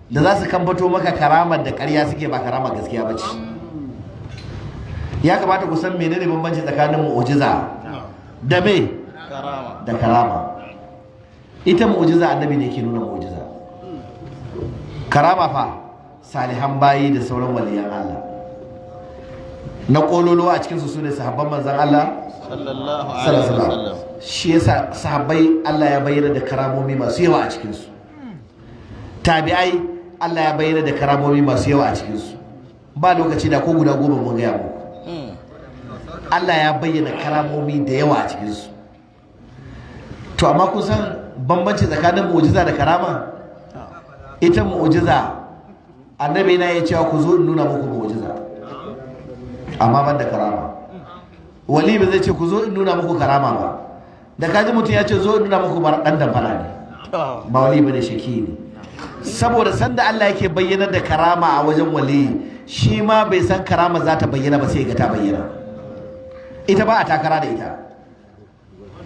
da za su kamfato maka karamar da ƙarya suke, ba karama gaskiya ba ce. Ya kamata ku san menene bambanci tsakanin mu'jiza da me? Da karama. Ita mu'jiza annabi ne ke nuna mu'jiza. Karama fa salihan bayi da sauran waliyan Allah. Na kololuwa a cikinsu su ne sahabban manzan Allah sallallahu alaihi wasallam. Shi yasa sahabbai Allah ya bayyana da karamomi masu yawa a cikinsu. Tabi'ai Allah ya bayyana da karamomi masu yawa a cikinsu. Ba lokaci da ko guda 10 mun gaya muku. Allah ya bayyana karamomi da yawa a cikinsu. To amma kun san bambanci tsakanin mu'jiza da karama? Ita mu'jiza annabi yana iya cewa ku zo in nuna muku mu'jiza, amma ban da karama. Wali ba zai ce ku zo in nuna muku karama ba. Da kaji mutum ya ce zo in nuna muku bar dan damfara ne, ba wali bane, shaki ne. Saboda sanda Allah yake bayyana da karama a wajen wali, shi ma bai san karama za ta bayyana ba sai ga ta bayyana. Ita ba a takara da ita,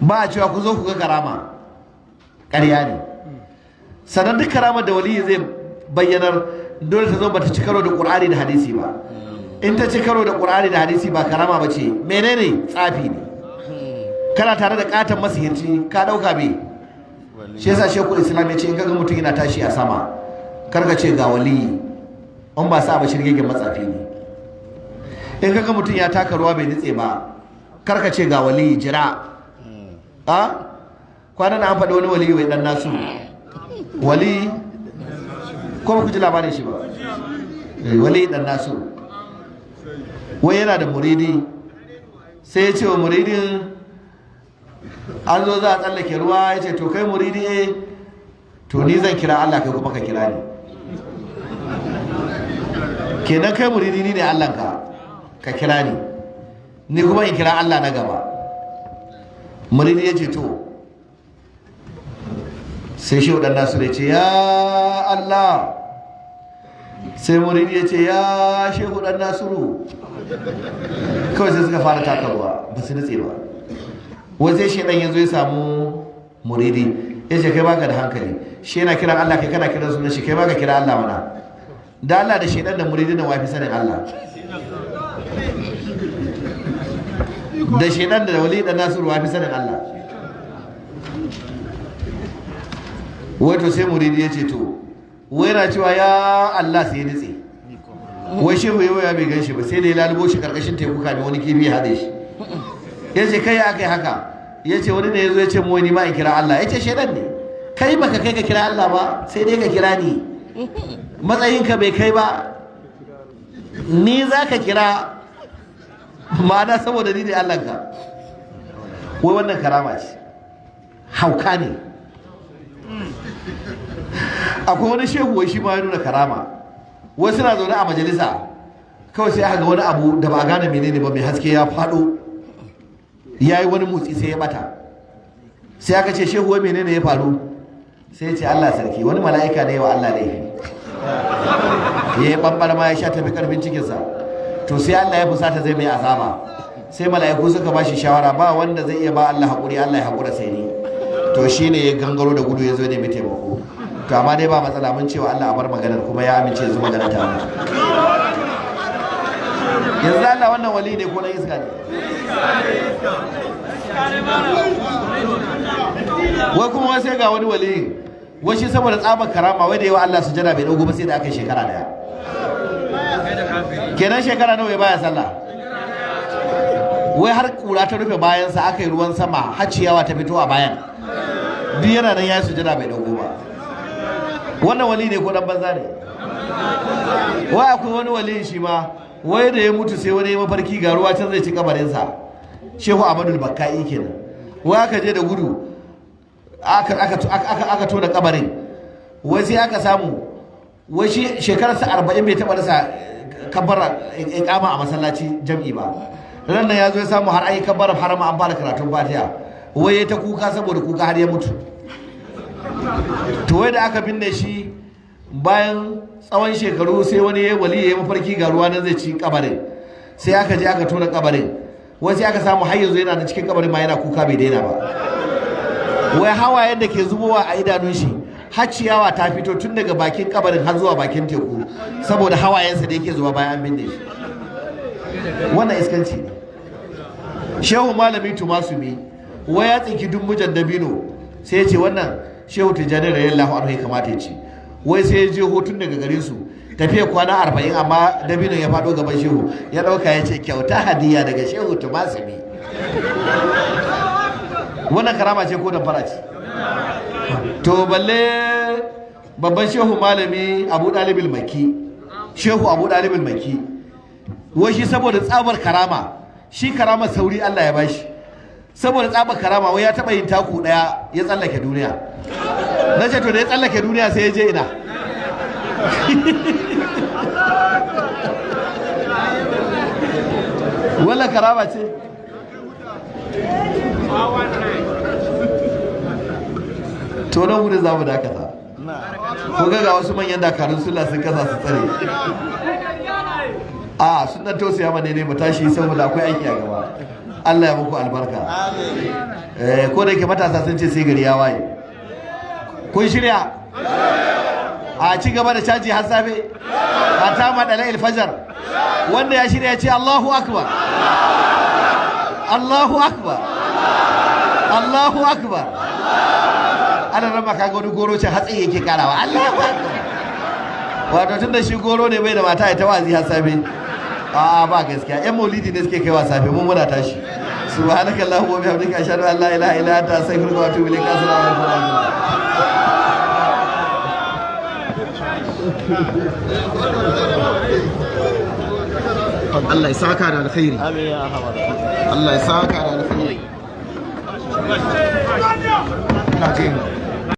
ba a cewa ku zo ku ga karama, ƙarya ne. Sannan duk karamar da wali zai bayyanar dole ta zo bata ci karo da Qur'ani da hadisi ba. In ta ci karo da Qur'ani da hadisi ba karama ba ce, menene? Tsafi ne. Kana tare da katon masihirci ka dauka me? Shi yasa Sheikhul Islam ya ce in kaga mutum yana tashi a sama, karka ce ga wali, in ba sa ba shirgegen matsafi ne. In kaga mutum ya taka ruwa bai nitse ba, karka ce ga wali, jira. A kwanan an faɗi wani wali wai dan nasu wali, ko ba ku ji labarin shi ba? Wali dan nasu wai yana da muridi, sai ya ce wa muridin an zo za a tsallake ruwa, ya ce to kai muridi eh, to ni zan kira Allah kai kuma ka kira ni. Kenan kai muridi ni ne Allahnka, ka kira ni, ni kuma in kira Allah na gaba. Muridi ya ce to, sai shehu dan nasu ya ce ya Allah, sai muridi ya ce ya shehu dan nasiru. Kawai sai suka fara taka ruwa ba su nutse ba. Wai sai shedan ya zo ya samu muridi ya ce kai baka da hankali, shi yana kiran Allah kai kana kiran sunan shi, kai baka kira Allah mana. Da Allah da shedan da muridi na wafi sanin Allah? Da shedan da wali dan nasiru wafi sanin Allah? Wai to sai muridi ya ce to, wai yana cewa ya Allah sai ya nutse. Wai shehu ya waya bai ganshi ba, sai da ya lalubo shi karkashin teku kamin wani kifi ya haɗe shi. Ya ce kai aka yi haka? Ya ce wani ne ya zo ya ce mu wani ma in kira Allah. Ya ce shaidan ne, kai baka kai ka kira Allah ba, sai dai ka kira ni, matsayinka bai kai ba, ni za ka kira, ma'ana saboda ni ne Allahnka. Wai wannan karama ce, hauka ne. Akwai wani shehu wai shi ma ya nuna karama. Wai suna zaune a majalisa, kawai sai aka ga wani abu da ba a gane menene ba, mai haske ya faɗo, ya yi wani motsi sai ya bata. Sai aka ce shehu wai menene ya faru? Sai ya ce Allah sarki, wani mala'ika ne wa Allah laifi, ya yi ɓanɓar ma ya sha tafi ƙarfin cikinsa. To sai Allah ya fusata zai mai azaba. Sai mala'iku suka ba shi shawara, ba wanda zai iya ba Allah haƙuri, Allah ya haƙura sai ni. To shine ya gangaro da gudu ya zo nemi taimako. To amma dai ba matsala, mun cewa Allah a bar maganar kuma ya amince yanzu maganar ta mutu. Yanzu Allah wannan wali ne ko dan iska ne? Wai kuma wai sai ga wani wali, wai shi saboda tsabar karama wai da yawa Allah sujada bai dogo ba sai da aka yi shekara daya. Kenan shekara nawa ya baya sallah? Wai har kura ta rufe bayansa, aka yi ruwan sama har ciyawa ta fito a bayan. Duk yana nan ya yi sujada bai dogo ba. Wannan wali ne ko dan banza ne? Wai akwai wani wali shi ma wai da ya mutu sai wani ya mafarki ga ruwa can zai ci kabarinsa. Shehu Ahmadul Bakkai kenan. Wai aka je da gudu aka tona kabarin, wai sai aka samu wai shi shekararsa 40 bai taɓa rasa kabbara iqama a masallaci jam'i ba. Ran nan ya zo ya samu har an yi kabbarar harama an fara karatun Fatiha, wai ya ta kuka saboda kuka har ya mutu. To wai da aka binne shi bayan tsawon shekaru sai wani ya wali ya mafarki ga ruwa nan zai ci kabarin, sai aka je aka tona kabarin, wai sai aka samu har yanzu yana da cikin kabarin ma yana kuka bai daina ba. Wai hawayen da ke zubowa a idanun shi har ciyawa ta fito tun daga bakin kabarin har zuwa bakin teku saboda hawayensa da yake zuwa bayan an binne shi. Wannan iskanci ne. Shehu Malami Tumasumi wai ya tsinki dumbujan dabino sai ya ce wannan Shehu Tijjani radiyallahu anhu ya kamata ya ci. Wai sai ya je hotun daga gare su tafiya kwana 40 amma dabinon ya faɗo gaban shehu ya ɗauka ya ce kyauta hadiya daga Shehu Tumasumi. Wannan karama ce ko damfara ce? To balle babban shehu malami Abu Dalibul Makki, Shehu Abu Dalibul Makki, wai shi saboda tsabar karama, shi karama sauri Allah ya bashi, saboda tsabar karama wai ya taba yin taku daya ya tsallake duniya. Na ce to da ya tsallake duniya sai ya je ina? Wannan karama ce? To nan wurin za mu dakata. Ko ga wasu manyan dakarun sula sun kasa su tsare. A sun dan tausaya mana ne mu tashi saboda akwai aiki a gaba. Allah ya muku albarka. Eh, ko da yake matasa sun ce sai gari ya waye. Kun shirya? A ci gaba da caji har safe. A ta madala ilfajar. Wanda ya shirya ya ce Allahu akbar. Allahu akbar. Allahu akbar. Ana rama kaga wani goro ce hatsi yake karawa. Allahu akbar. Wato tunda shi goro ne bai da mata ya ta wazi har safe. A'a ba gaskiya. Yan maulidi ne suke kaiwa safe, mun muna tashi. Subhanakallahumma wa bihamdika ashhadu an la ilaha illa anta astaghfiruka wa atubu ilaik. Assalamu alaikum wa rahmatullahi. Allah ya saka da alkhairi. Amin ya Ahmad. Allah ya saka da alkhairi. Ina jin